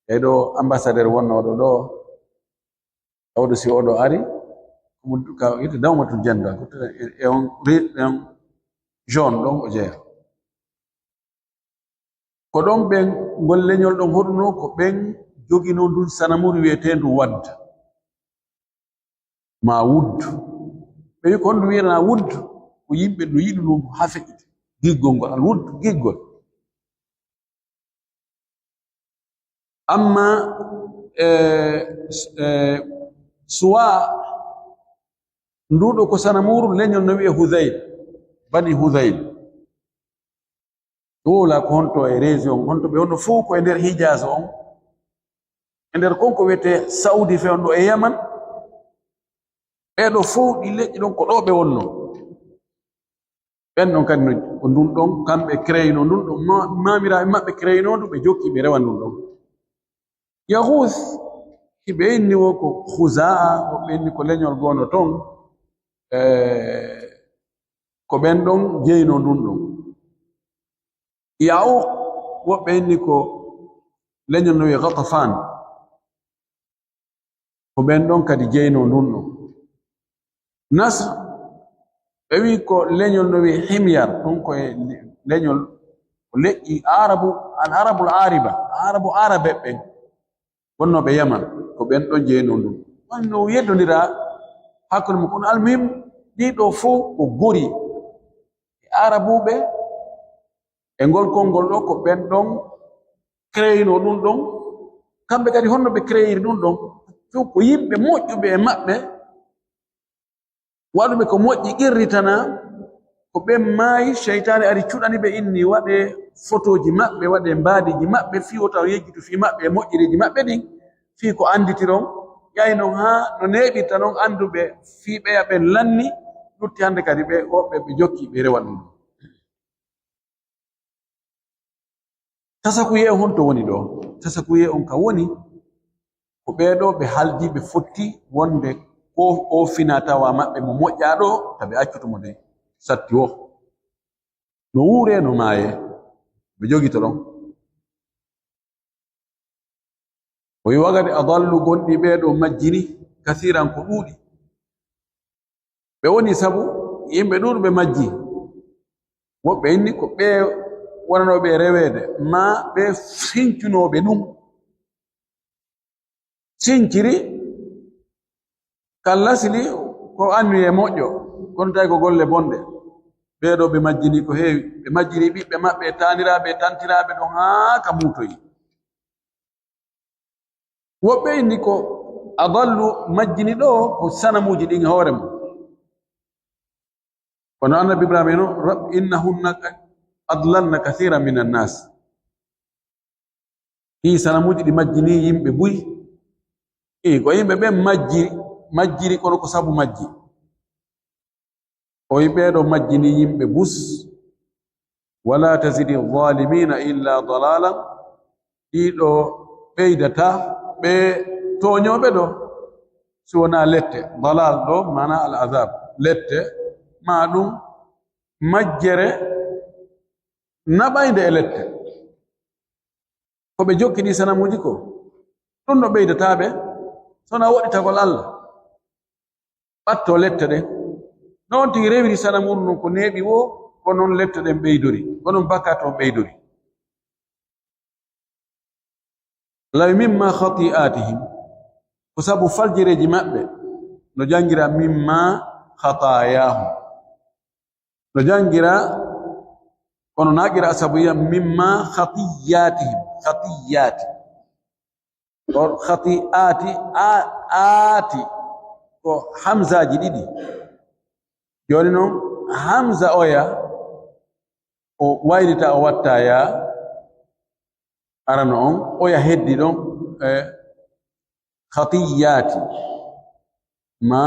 E ɗoo ambassadeur wonnooɗo ɗoo, tawde si oɗo ari, ko mo ka wi'etee Dawmatul Jandal, ko e, e on ri-, e on jaune ɗon o jeyaa. Ko ɗon ɓen, ngol leñol ɗon hoɗunoo, ko ɓen joginoo ndun sanamuru wi'eteendu Wadd. Maa Wudd. Ɓe wi'i ko honɗun wi'anaa Wudd? Ko yimɓe no yiɗunoo ngu haa feƴƴiti. Giggol ngol, al Wudd, giggol. Amma, e, e, Suwa, ndu ɗoo ko sanamuru leñol no wi'ee Hudayl, Bani Hudayl. Ɗoo wala ko honto e région, honto ɓe wonno fow ko e nder Hijaz on. E nder kon ko wi'etee Saudi fewndo e Yaman. Ɓee ɗoo fow ɗi leƴƴi ɗon ko ɗoo ɓe wonno. Ɓen ɗon kadi no, ko ndun ɗon, kamɓe crééinoo ndun ɗon, ma-, maamiraaɓe maɓɓe crééinoo ndu, ɓe jokki ɓe rewa ndun ɗon. Yahuus, hiɓe inni wo ko Khuzaa, woɓɓe inni ko leñol goono ton, e, ko ɓen ɗon jeynoo ndun ɗon. Ya'uq, woɓɓe inni ko leñol no wi'ee Ghatafaan. Ko ɓen ɗon kadi jeynoo ndun ɗon. Nasr, ɓe wi'i ko leñol no wi'ee Himyar, ɗun ko e leñol, ko leƴƴi Arabu, al Arabul Ariba, Arabu Arabe ɓen, wonnooɓe Yaman, ko ɓen ɗon jeynoo ndun. Ɗon no yeddondiraa hakkunde mun, kono almuhim, ɗii ɗoo fow ko gori e Arabuuɓe, e ngol konngol ɗoo, ko ɓen ɗon crééinoo ɗun ɗon. Kamɓe kadi, honno ɓe crééiri ɗun ɗon? Fow ko yimɓe moƴƴuɓe e maɓɓe, waɗuɓe ko moƴƴi qirritanaa, ko ɓen maayi, seytaane ari cuɗani ɓe, inni waɗee fotooji maɓɓe, waɗee mbaadiiji maɓɓe, fii wota on yejjitu fii maɓɓe e moƴƴereeji maɓɓe ɗin, fii ko annditiron. Ƴay non haa no neeɓirta non annduɓe fii ɓeya ɓen lanni, lutti hannde kadi ɓe, woɓɓe ɓe jokki ɓe rewa ɗun ɗon. Tasakuyee on honto woni ɗoo? Tasakuyee on ka woni ko ɓee ɗoo ɓe haldii, ɓe fotti wonde ko o finaa tawaa maɓɓe mo moƴƴaa ɗoo, ka ɓe accutu mo de satti woo. No wuuree, no maayee, ɓe jogito ɗon. O wi'i, "Wa qad adallu, gonɗi ɓee ɗoo majjini, kasiiran, ko ɗuuɗi." Ɓe woni sabu yimɓe ɗuuɗuɓe majji. Woɓɓe inni ko ɓee wonanooɓe e reweede, maa ɓee sincunooɓe ɗun. Sinciri, kalla sili ko anniye moƴƴo, kono tawi ko golle bonɗe. Ɓee ɗoo ɓe majjini ko heewi. Ɓe majjini ɓiɓɓe maɓɓe, e taaniraaɓe, e tantiraaɓe ɗon haa ka muutoyi. Woɓɓe inni ko adallu majjini ɗoo ko sanamuuji ɗin e hoore mun. Kono Annabi Ibrahima no, "Rab-, innahunna adlalna kathiran minan nas." Ɗii sanamuuji ɗi majjini yimɓe buy. Ii, ko yimɓe ɓen majji, majjiri kono ko sabu majji. O wi'i ɓee ɗoo majjini yimɓe bus. "Wala tazidi zalimina illa dalala." Ɗii ɗoo ɓeydataa ɓe tooñooɓe ɗoo, si wonaa lette. Dalal ɗoo, maanaa al azab. Lette, maa ɗun majjere naɓaynde e lette. Ko ɓe jokki ɗii sanamuuji ko, ɗun no ɓeydataa ɓe, so wonaa woɗɗitagol Alla. Ɓattoo lette ɗen. No on tigi rewiri sanamuuru ndun ko neeɓi woo, ko non lette ɗen ɓeydori, ko non bakkaatu on ɓeydori. Law mimma khati'atihim, ko sabu faljireeji maɓɓe, no janngiraa mimma khataayahum. No janngiraa, kono na qiraa'a sabawiyya, mimma khatiyyatihim, khatiyyaati. Ko khati'aati, a-, aati, ko hamzaaji ɗiɗi. Jooni non, hamza oya, o waylita, o watta yaa, arano on, oya heddi ɗon, e, khatiyyaati, ma,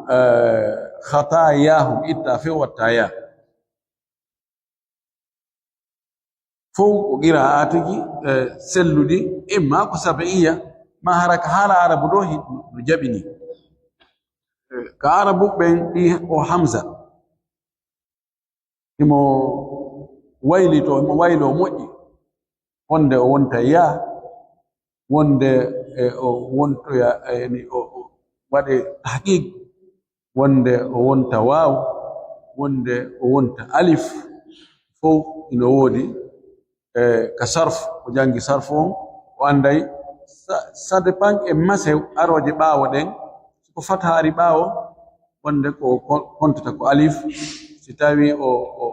e, khataayahum, itta few watta yaa. Fow ko qiraa'aatuji, e, selluɗi, imma ko saba'iyya, maa hara ka haala Arabu ɗoo hi-, no jaɓini. Ka Arabu ɓen ɗi o Hamza. Himo waylitoo, himo wayloo moƴƴi. Wonde o wonta yaa, wonde, e, o wontoya, e, ni o, o waɗe tahqiq, wonde o wonta waaw, wonde o wonta alif, fow ino woodi. E, ka sarf, o janngi sarf on, o annday, ça, ça dépend e mase arooje ɓaawo ɗen. Si ko fataha ari ɓaawo, wonde ko, ko kontata ko alif, si tawi o, o,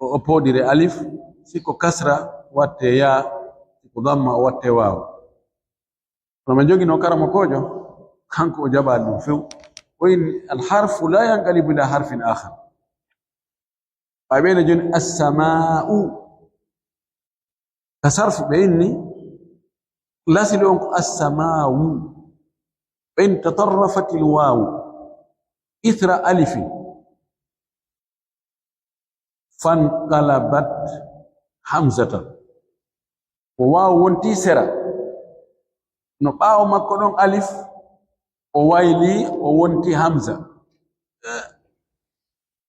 o, o pooɗire alif, si ko kasra watte yaa, si ko damma o watte waaw. Kono men joginoo karamokoojo, kanko o jaɓaali ɗum few. O inni, "Al-harfu la yanqalibu ila harfin akhar." Ɓay ɓe no joni, "As-samaa'u." Ka sarfu ɓe inni, lasili on ko "As-samaa'u." Ɓe inni, "Tatarrafatil waawu ithra alifin." Fanqalabat hamzatan. O waaw wonti sera. No ɓaawo makko ɗon alif, o wayli, o wonti hamza. Eh,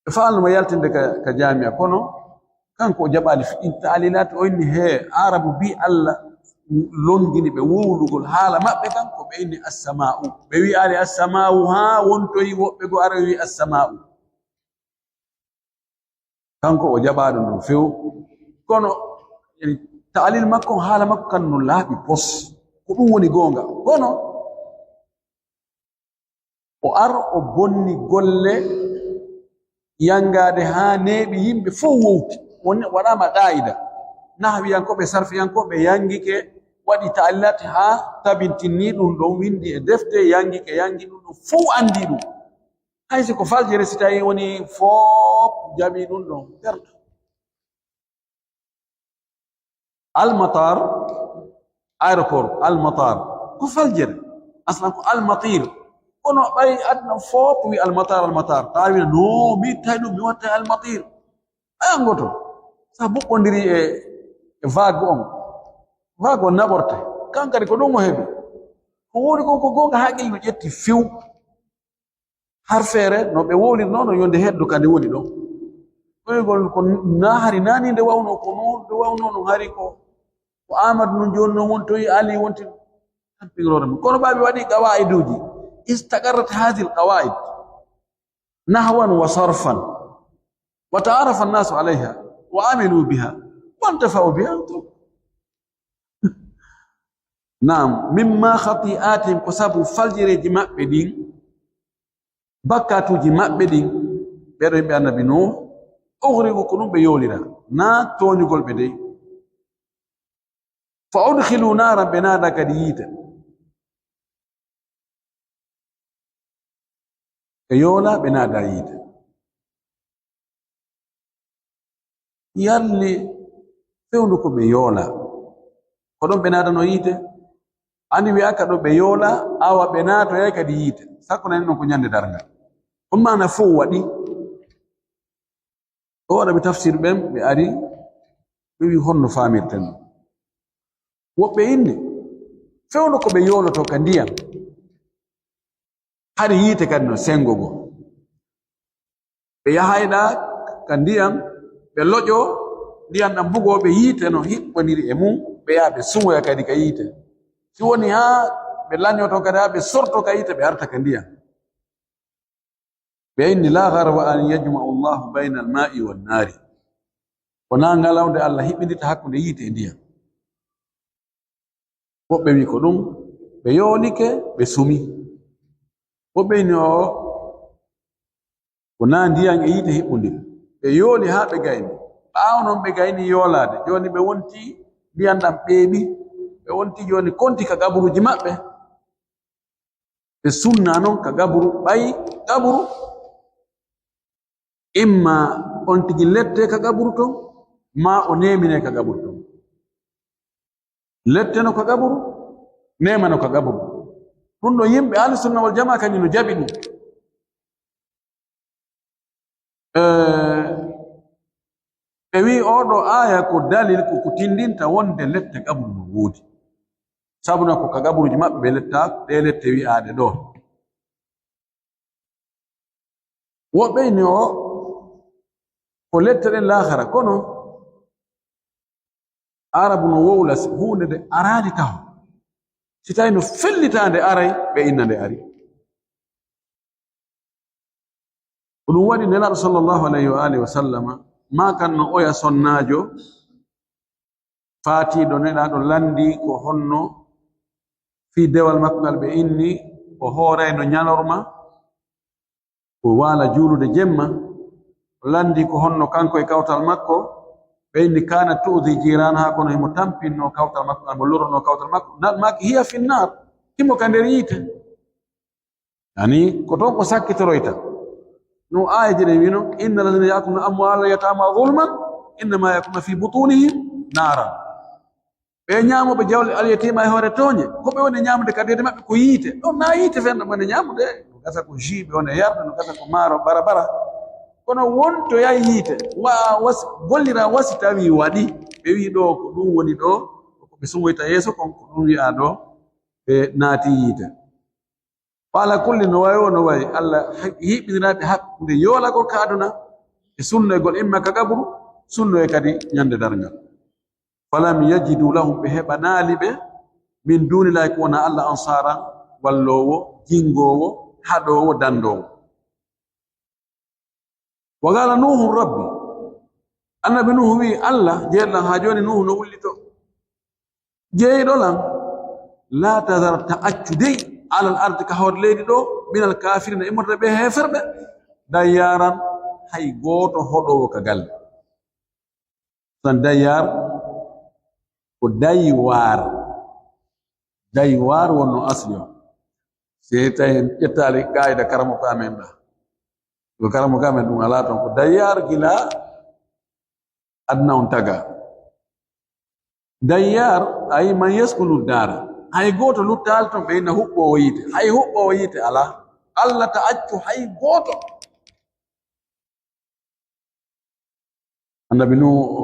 ɓe faalno mo yaltinde ka, ka jaami'a, kono kanko o jaɓaali fi-, in taalilaati, o inni, "Hee, Aarabu bii Alla longini ɓe wowlugol haala maɓɓe kan, ko ɓe inni as-samaa'u." Ɓe wi'aali as-samaa'u haa wontoyi woɓɓe goo ara wi'i as-samaa'u. Kanko o jaɓaaɗo ɗum few. Kono, yani, ta'lil makko on, haala makko kan no laaɓi pos. Ko ɗum woni goonga. Kono, o ar, o bonni golle yangaade haa neeɓi yimɓe fow wowti. Won-, waɗaama qaa'ida. Nahwiyankooɓe, sarfiyankooɓe yangike, waɗi ta'lilat haa tabintinni ɗum ɗon, windi e defte, yangike, yangi ɗum ɗon, fow andi ɗum. Hay si ko faljere, si tawi woni foop jaɓi ɗum ɗon, perto. Almatar, aéroport, almatar, ko faljere. Aslan ko almatir. Kono ɓay aduna foop wi almatar, almatar. Tawi no mi tawi ɗum mi watta almatir. Aya ngoto. Sa boɓɓondiri e, e vague on. Vague on naɓorte. Kan kadi ko ɗum o heɓi. Ko woni kon ko goonga, haqqille no ƴetti few. Har feere no ɓe wowlirnoo no yo nde heddo ka nde woni ɗon. Ɗoygol ko na hari nani nde wawnoo, ko non nde wawnoo, no hari ko, ko Aamadu nun jooni non wontoyi, Ali wonti tan pigiroore mum. Kono ɓaaɓe waɗi qawaa'iduuji, istaqarrat haadihil qawaa'id nahwan wa sarfan, wa ta'aarafa annaasu alayha, wa amilu biha, wa intafa'u biha. Naam, mimma khati'atihim, ko sabu faljireeji maɓɓe ɗin, bakkaatuuji maɓɓe ɗin, ɓee ɗoo yimɓe Annabi Nuuh, ughriqu, ko ɗum ɓe yoolira, naa tooñugol ɓe dey. Fa udkhilu naaran, ɓe naada kadi yiite. Ɓe yoolaa, ɓe naada yiite. Yalli fewndo ko ɓe yoolaa. Ko ɗon ɓe naadanoo yiite? Ani wi'aaka ɗo ɓe yoolaa, awa ɓe naatoyay kadi yiite. Sakko nani non ko ñande darngal. On maana fow waɗi. O waɗa ɓe tafsir ɓen, ɓe ari, ɓe wi'i, "Honno faamirten ɗum?" Woɓɓe inni, fewndo ko ɓe yooloto ka ndiyam. Hari yiite kadi no sengo goo. Ɓe yahayɗa ka ndiyam, ɓe loƴo ndiyam ɗam bugoo, ɓe yiite no hiɓɓondiri e mum, ɓe yaha ɓe sumoya kadi ka yiite. Si woni haa ɓe lanyoto kadi, haa ɓe sorto ka yiite, ɓe arta ka ndiyam. Ɓe inni, "Laa gharwa an yajma'u Allahu bayna al-maa'i wan naari." Ko naa ngalawnde Allah hiɓɓindita hakkunde yiite e ndiyam. Woɓɓe wi'i ko ɗum, ɓe yoolike, ɓe sumi. Woɓɓe inni, oo, ko naa ndiyam e yiite hiɓɓundiri. Ɓe yooli haa ɓe gayni. Ɓaawo non ɓe gayni yoolaade. Jooni ɓe wonti ndiyam ɗam ɓeeɓi. Ɓe wonti jooni konti ka qaburuuji maɓɓe. Ɓe sunna non ka qaburu, ɓay qaburu, imma on tigi lette ka qaburu ton, maa o neemine ka qaburu ton. Letteno ka qaburu, neemano ka qaburu. Ɗum ɗo yimɓe Ahlu Sunna wal Jamaa kañum no jaɓi ɗum. Eh, ɓe wi'i oo ɗoo aaya ko dalil, ko, ko tindinta wonde lette qaburu no woodi. Sabuna ko ka gaburuuji maɓɓe ɓe letta, ɗee lette wi'aaɗe ɗoo. Woɓɓe inni o, ko lette ɗen laakara, kono Aarabu no wowla si huunde nde araali taho. Si tawi no fellitaande aray, ɓe inna nde ari. Ko ɗum waɗi Nelaaɗo sallallahu alayhi wa alihi wa sallama, maakanno oya sonnaajo, faatiiɗo Nelaaɗo lanndii ko honno fii dewal makko ngal ɓe inni o hoorayno ñalorma, o waala juulude jemma, o lanndii ko honno kanko e kawtal makko, ɓe inni kaana tu'di jiiraanahaa, kono himo tampinnoo kawtal makko ngal, mo loronoo kawtal makko, nan maaki hiya finnaar, himo ka nder yiite. Yani, ko toon ko sakkitoroyta. No aayeeje ɗen wino, "Inna alladhina ya'kuluna amwalal yatama zulman, innama ya'kuluna fi butunihim naaran." Ɓe ñaamooɓe jawle alyatiima e hoore tooñe, ko ɓe woni ñaamude ka deede maɓɓe ko yiite. Ɗon na yiite fenɗo ɓe woni ñaamude, no gasa ko jus ɓe woni yarde, no gasa ko maaro bara bara. Kono wontoyay yiite, wa-, was-, gollira wasi tawi waɗi. Ɓe wi'i ɗoo ko ɗum woni ɗoo, ko ɓe sumoyta yeeso kon, ko ɗum wi'aa ɗoo, ɓe naati yiite. Wa ala kulli, no wayi woo no wayi, Allah ha-, hiɓɓiniraaɓe hakkunde yoolagol ka aduna e sunnoygol, imma ka qabru, sunnoye kadi ñande darngal. Falam yajidu lahum, ɓe heɓanaali ɓe, min dunillahi, ko wona Allah, ansaaran, walloowo, jingoowo, haɗoowo, dandoowo. Wa qaala Nuuhu rabbi. Annabi Nuuhu wi'i, "Allah, jeeyɗo lan haa jooni." Nuuhu no wullito. "Jeeyɗo lan, laa tazar, ta accu dey, alal ardi, ka hoore leydi ɗoo, minal kaafiriina, immorde ɓe heeferɓe, dayyaaran, hay gooto hoɗoowo ka galle." Tan dayyaar ko daywaar. Daywaar wonno asli on. Si tawi en ƴettaali qaayida karamoko amen ɗa. Ko karamoko amen ɗum alaa ton. Ko dayyaar gila aduna on taga. Dayyaar, ay man yaskunu daara. Hay gooto luttaali ton ɓe inna huɓɓoowo yiite. Hay huɓɓoowo yiite alaa. Allah ta accu hay gooto. Annabi Nuhu o,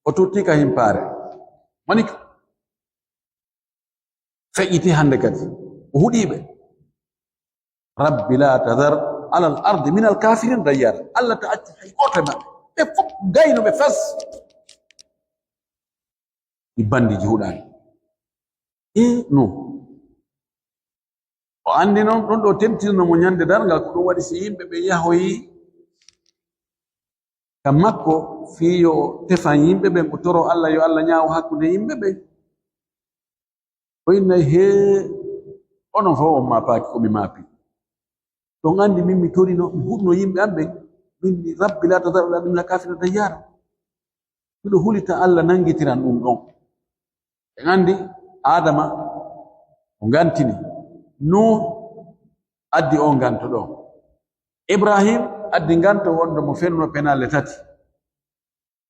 o tutti ka himpaare. Mani ka feƴƴiti hannde kadi. O huɗii ɓe. Rabbi la tadhar alal ardi minal kaafiriina dayyaara. Allah ta accu hay gooto e maɓɓe. Ɓe fof gayno ɓe fes. Ɗi banndiji huɗaani. E no. O anndi non ɗon ɗo tentinano mo ñande darngal, ko ɗum waɗi si yimɓe ɓe yahoyi ka makko fii yo tefan yimɓe ɓen, o toro Allah yo Allah ñaawo hakkunde yimɓe ɓen. O innay, "Hee, onon fof on maapaaki ko mi maapi. Ɗon anndi min mi torino, mi huɗuno yimɓe am ɓen, min mi Rabbi la tadhar alal ardi minal kaafiriina dayyaara." Miɗo hulita Allah nanngitiran ɗum ɗon. En anndi Aadama o ngantini, Nuuhu addi on nganto ɗon. Ibrahim addi nganto wonde mo fenno penaale tati.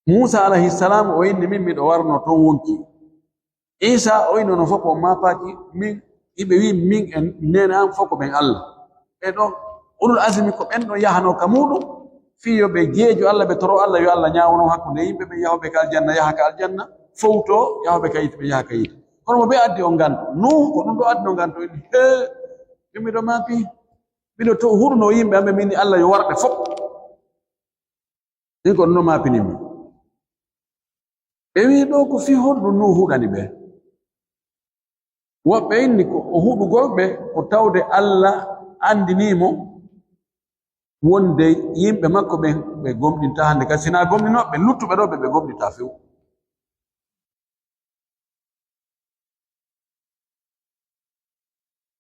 Muusa alayhi salam o inni, "Min miɗo warno ton wonki." Iisa o inni, "Onon fof ko on maapaaki min." Iɓe wi'i, "Min e neene an fof ko ɓen Allah." Ɓe ɗo ulul azmi ko ɓen ɗon yahanoo ka muuɗum, fii yo ɓe jeejo Allah, ɓe toro Allah, yo Allah ñaawono hakkunde yimɓe ɓen, yahooɓe ka aljanna, yaha ka aljanna, fowto, yahooɓe ka yiite, ɓe yaha ka yiite. Kono mo ɓe addi on nganto, Nuuhu ko ɗum ɗo addi on nganto, inni, "Hee, min miɗo maapi, miɗo to huɗuno yimɓe am ɓe, min Allah yo warɓe fof." Min ko ɗum ɗo maapini mi. Ɓe wi'i ɗoo ko fii honɗum Nuuhu huɗani ɓe? Woɓɓe inni ko o huɗugol ɓe ko tawde Allah anndinii mo wonde yimɓe makko ɓen ɓe gomɗintaa hannde kadi, sinaa gomɗinooɓe luttuɓe ɗoo ɓe, ɓe gomɗintaa few.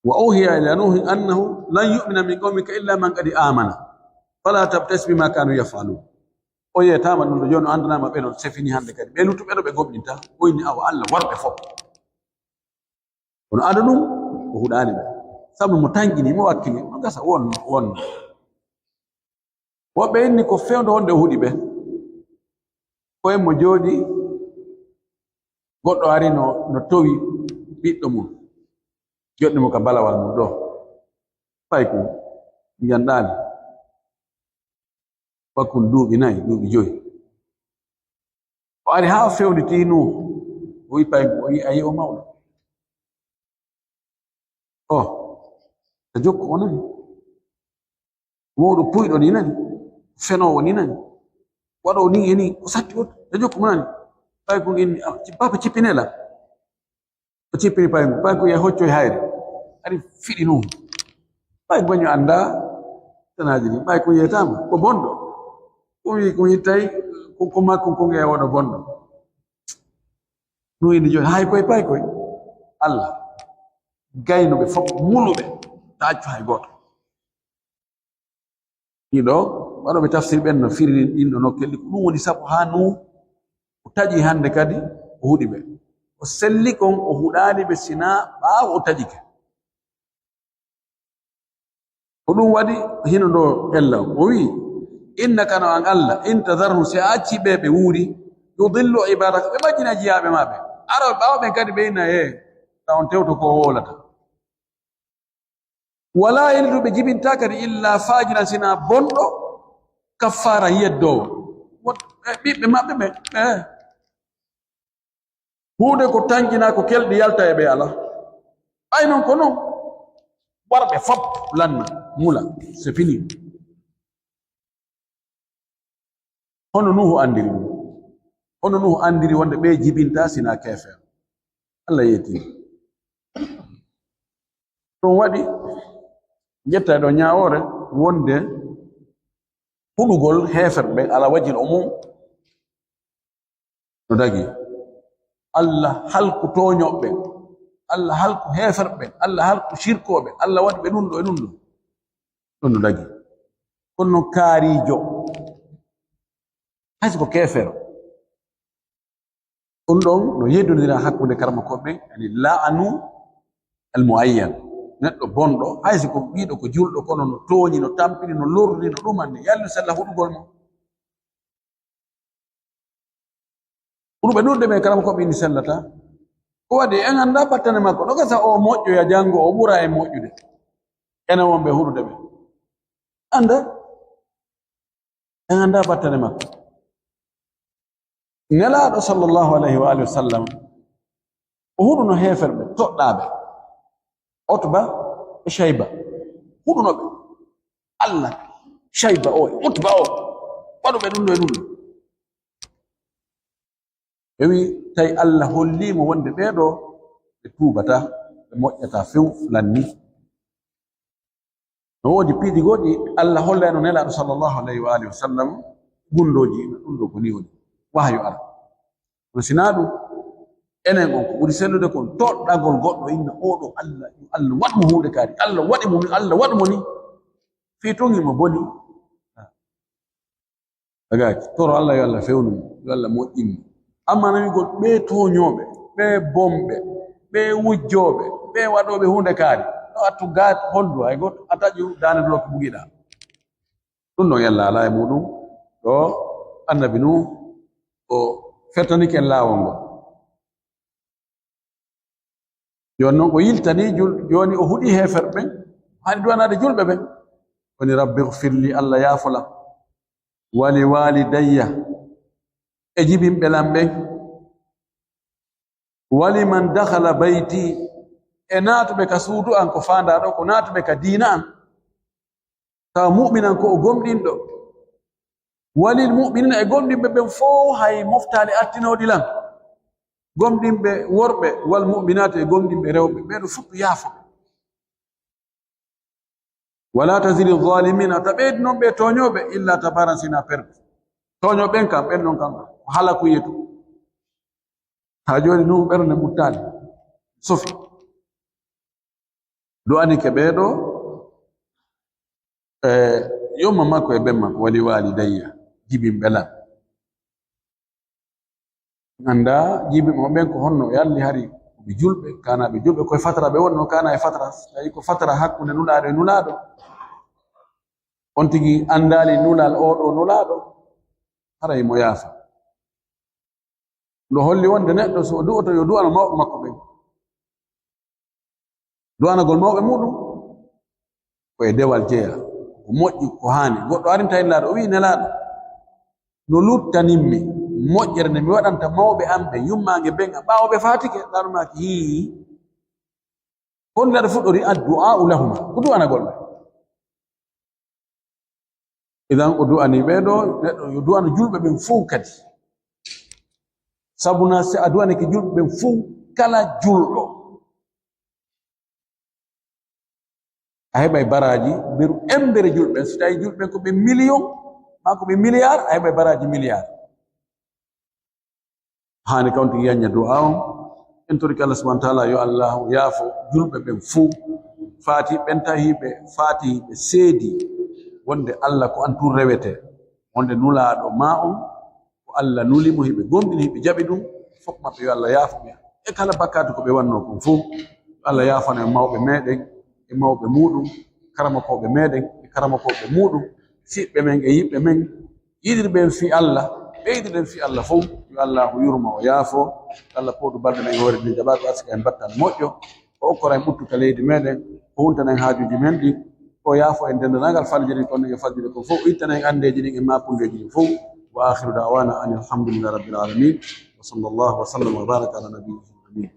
"Wa uhiya ila Nuuhin annahu lan yu'mina min qawmika illa man qad aamana, fala tabta'is bima kaanu yaf'aluun." O yeetaama ɗum ɗo jooni, o anndanaama ɓe ɗon sefini hannde kadi. Ɓe luttuɓe ɗoo ɓe gomɗintaa, o inni awa Allah warɓe fof. Kono ado ɗum, o huɗaani ɓe. Sabu mo tanƴini, mo wakkili, mo gasa won, won. Woɓɓe inni ko fewndo wonde o huɗi ɓe. Ko e mo jooɗi, goɗɗo ari no, no towi ɓiɗɗo mum. Joɗɗi mo ka balawal mum ɗo. Paykun, njanɗaani. Paykun duuɓi nayi, duuɓi joyi. O ari haa o fewnditi Nuuhu. O wi'i paykun, o wi'i, "Ayi o mawɗo." O, ta jokku o nani. Mawɗo puyɗo ni nani. Fenoowo ni nani. Waɗoowo ni e ni, o satti o, ta jokku mo nani. Ɓay kon inni, "Ah, ci-, papa cippinee lan." O cippini paygu, paygu e hoccoy hayre. Ari fiɗi Nuhu. Paygu baño anndaa tanaaji ɗin. Ɓay kon yeetaama, ko bonɗo. Ko wi, ko ittay, ko, ko makko kon e oɗo bonɗo. Nuhu inni jooni, hay koy, pay koy. Allah. Gaynuɓe fof, muluɓe, ta accu hay gooto. Ɗiɗo, waɗooɓe tafsir ɓen no firiri ɗin ɗo nokkeeli. Ko ɗum woni sabu haa Nuhu o taƴi hannde kadi o huɗi ɓe. O selli kon, o huɗaali ɓe sinaa ɓaawo o taƴike. Ko ɗum waɗi hino ɗo ella. O wi'i, "Innaka no an Allah, in tadharhum, si a acci ɓe ɓe wuuri, yudillu ibadaka, ɓe majjina jiyaaɓe ma ɓe. Aroɓe ɓaawo ɓen kadi ɓe inna e, ta on tewto ko o wowlata." Wala yalidu, ɓe jibintaa kadi illa fajiran, sina bonɗo, kaffaaran, yeddoowo. Wot-, e ɓiɓɓe maɓɓe ɓe, ɓe. Huunde ko tanƴinaa, ko kelɗi yalta e ɓe alaa. Ɓay non ko non, warɓe fop lanna, mula, c'est fini. Hono Nuhu andiri ɗum? Hono Nuhu andiri wonde ɓe jibinta sina keefeero? Allah yeeti. Ɗum waɗi, ƴetta e ɗo ñaawoore wonde huɗugol heeferɓe ɓen ala wajhil umum no dagi. Allah halku tooñooɓe ɓen, Allah halku heeferɓe ɓen, Allah halku shirkooɓe, Allah waɗi ɓe ɗum ɗo e ɗum ɗo. Ɗum no dagi. Kono non kaariijo, hay si ko keefeero, ɗum ɗon no yeddondira hakkunde karamokooɓe ɓen, yani la'anu al muayyan. Neɗɗo bonɗo, hay si ko ɓiɗo ko julɗo, kono no tooñi, no tampini, no lorri, no ɗumanni, yallu sella huɗugol mo. Ɓurɓe ɗuuɗude ɓen karamokooɓe inni sellata. Ko waɗi en anndaa battane makko. No gasa o moƴƴoya janngo, o ɓura en moƴƴude. Enen wonɓe huɗude ɓe. Annda. En anndaa battane makko. Nelaaɗo sallallahu alayhi wa alihi wa sallam, o huɗuno heeferɓe toɗɗaaɓe. Utba e Shayba. Huɗuno ɓe. Allah, Shayba o e Utba o. Waɗu ɓe ɗum ɗo e ɗum ɗo. Ɓe wi'i, tawi Allah hollii mo wonde ɓee ɗoo ɓe tuubataa, ɓe moƴƴataa few lanni. No woodi piiji goɗɗi Allah hollayno Nelaaɗo sallallahu alayhi wa alihi wa sallam, gundooji, ɗum ɗo ko nii woni. Wahayu ara. Kono si naa ɗum, enen on ko ɓuri sellude kon toɗɗagol goɗɗo inna, "Oo ɗoo Allah, yo Allah waɗ mo huunde kaari, Allah waɗi mo ni, Allah waɗ mo ni." Fii tun himo boni. Tagaaki, toro Allah yo Allah fewnu mo, yo Allah moƴƴin mo. Amma no wi'ugol ɓee tooñooɓe, ɓee bonɓe, ɓee wujjooɓe, ɓee waɗooɓe huunde kaari, no attu gaat hondu hay gooto, a taƴu daande dolo ko bugiɗaa. Ɗum ɗon yalla alaa e muɗum, ɗo Annabi Nuh o fettanike en laawol ngol. Jooni non o yiltanii jul-, jooni o huɗii heeferɓe ɓen, hani duwanaade julɓe ɓen. Woni, "Rabbi gfir li", Allah yaafo lan. "Wa li walidayya", e jibinɓe lan ɓen. "Wa liman dakhala bayti", e naatuɓe ka suudu an, ko faandaa ɗoo, ko naatuɓe ka diina an. Tawa mu'minan ko o gomɗinɗo. "Walil mu'minina", e gomɗinɓe ɓen fow, hay moftaali artinooɗi lan. Gomɗinɓe worɓe, "wal mu'minaati", e gomɗinɓe rewɓe, ɓee ɗoo fow yaafo. "Wala tazidi zalimina", ta ɓeydi non ɓe tooñooɓe, "illa tabaran", sina perdu. Tooñooɓe ɓen kam, ɓen non kam, ko halaku yetu. Haa jooni Nuhu ɓernde muttaali, sofi. Du'anike ɓee ɗoo, e yumma makko e ben makko, "Wali walidayya", jibinɓe lan. Anndaa jibinɓe ɓen ko honno, yalli hari ko ɓe julɓe, kaanaa ɓe julɓe, koye fatara ɓe wonno, kaanaa e fatara, tawi ko fatara hakkunde Nulaaɗo e Nulaaɗo. On tigi anndaali nulal oo ɗoo Nulaaɗo, haray mo yaafa. No holli wonde neɗɗo so o du'oto, yo du'ano mawɓe makko ɓen. Du'anagol mawɓe muɗum ko e dewal jeyaa, ko moƴƴi, ko haani. Goɗɗo arinta e Nelaaɗo, o wi'i, "Nelaaɗo, no luttanimmi moƴƴere nde mi waɗanta mawɓe am ɓen, yummaange ben, a ɓaawo ɓe faatike?" Nelaaɗo maaki, "Hii." Ko honno aɗa fuɗɗori? Addu'a'u lahuma, ko du'anagol ɓe. Idan o du'ani ɓe ɗo, neɗɗo yo du'ano julɓe ɓen fow kadi. Sabuna si a du'anike julɓe ɓen fow, kala julɗo, a heɓay baraaji, mberu embere julɓe ɓen. So tawi julɓe ɓen ko ɓe miliyon, maa ko ɓe miliyaar, a heɓay baraaji miliyaar. Haani kawti yanña du'a on. En torike Allah subhanahu wa ta'ala yo Allah yaafo julɓe ɓen fow, faati ɓen tawi hiɓe faati hiɓe seedi wonde Allah ko an tun rewete, wonde nulaaɗo ma on ko Allah nuli mo, hiɓe gomɗini, hiɓe jaɓi ɗum, fof maɓɓe yo Allah yaafo ɓe e kala bakkaatu ko ɓe wannoo kon fow. Yo Allah yaafano en mawɓe meɗen e mawɓe muɗum, karamokooɓe meɗen e karamokooɓe muɗum, siɓɓe men e yiɓɓe men, yiɗirɓe en fii Allah, ɓeyduɗen fii Allah fow, yo Allaahu yurmo o yaafo. Yo Allah pooɗu balɗe men e hoore ɗen, jaɓa ko arsika en battal moƴƴo, o okkora en ɓuttu ka leydi meɗen, o huntana en haajuuji men ɗin, o yaafo en denndanaagal faljude kon e faljude kon fow, o ittana en anndeeji ɗin e maakundeeji ɗin fow. Wa aakhiru da'waana anil hamdulillahi rabbil aalamiin. Wa sallallaahu wa sallama wa baaraka alaa nabiyyina Muhammadin.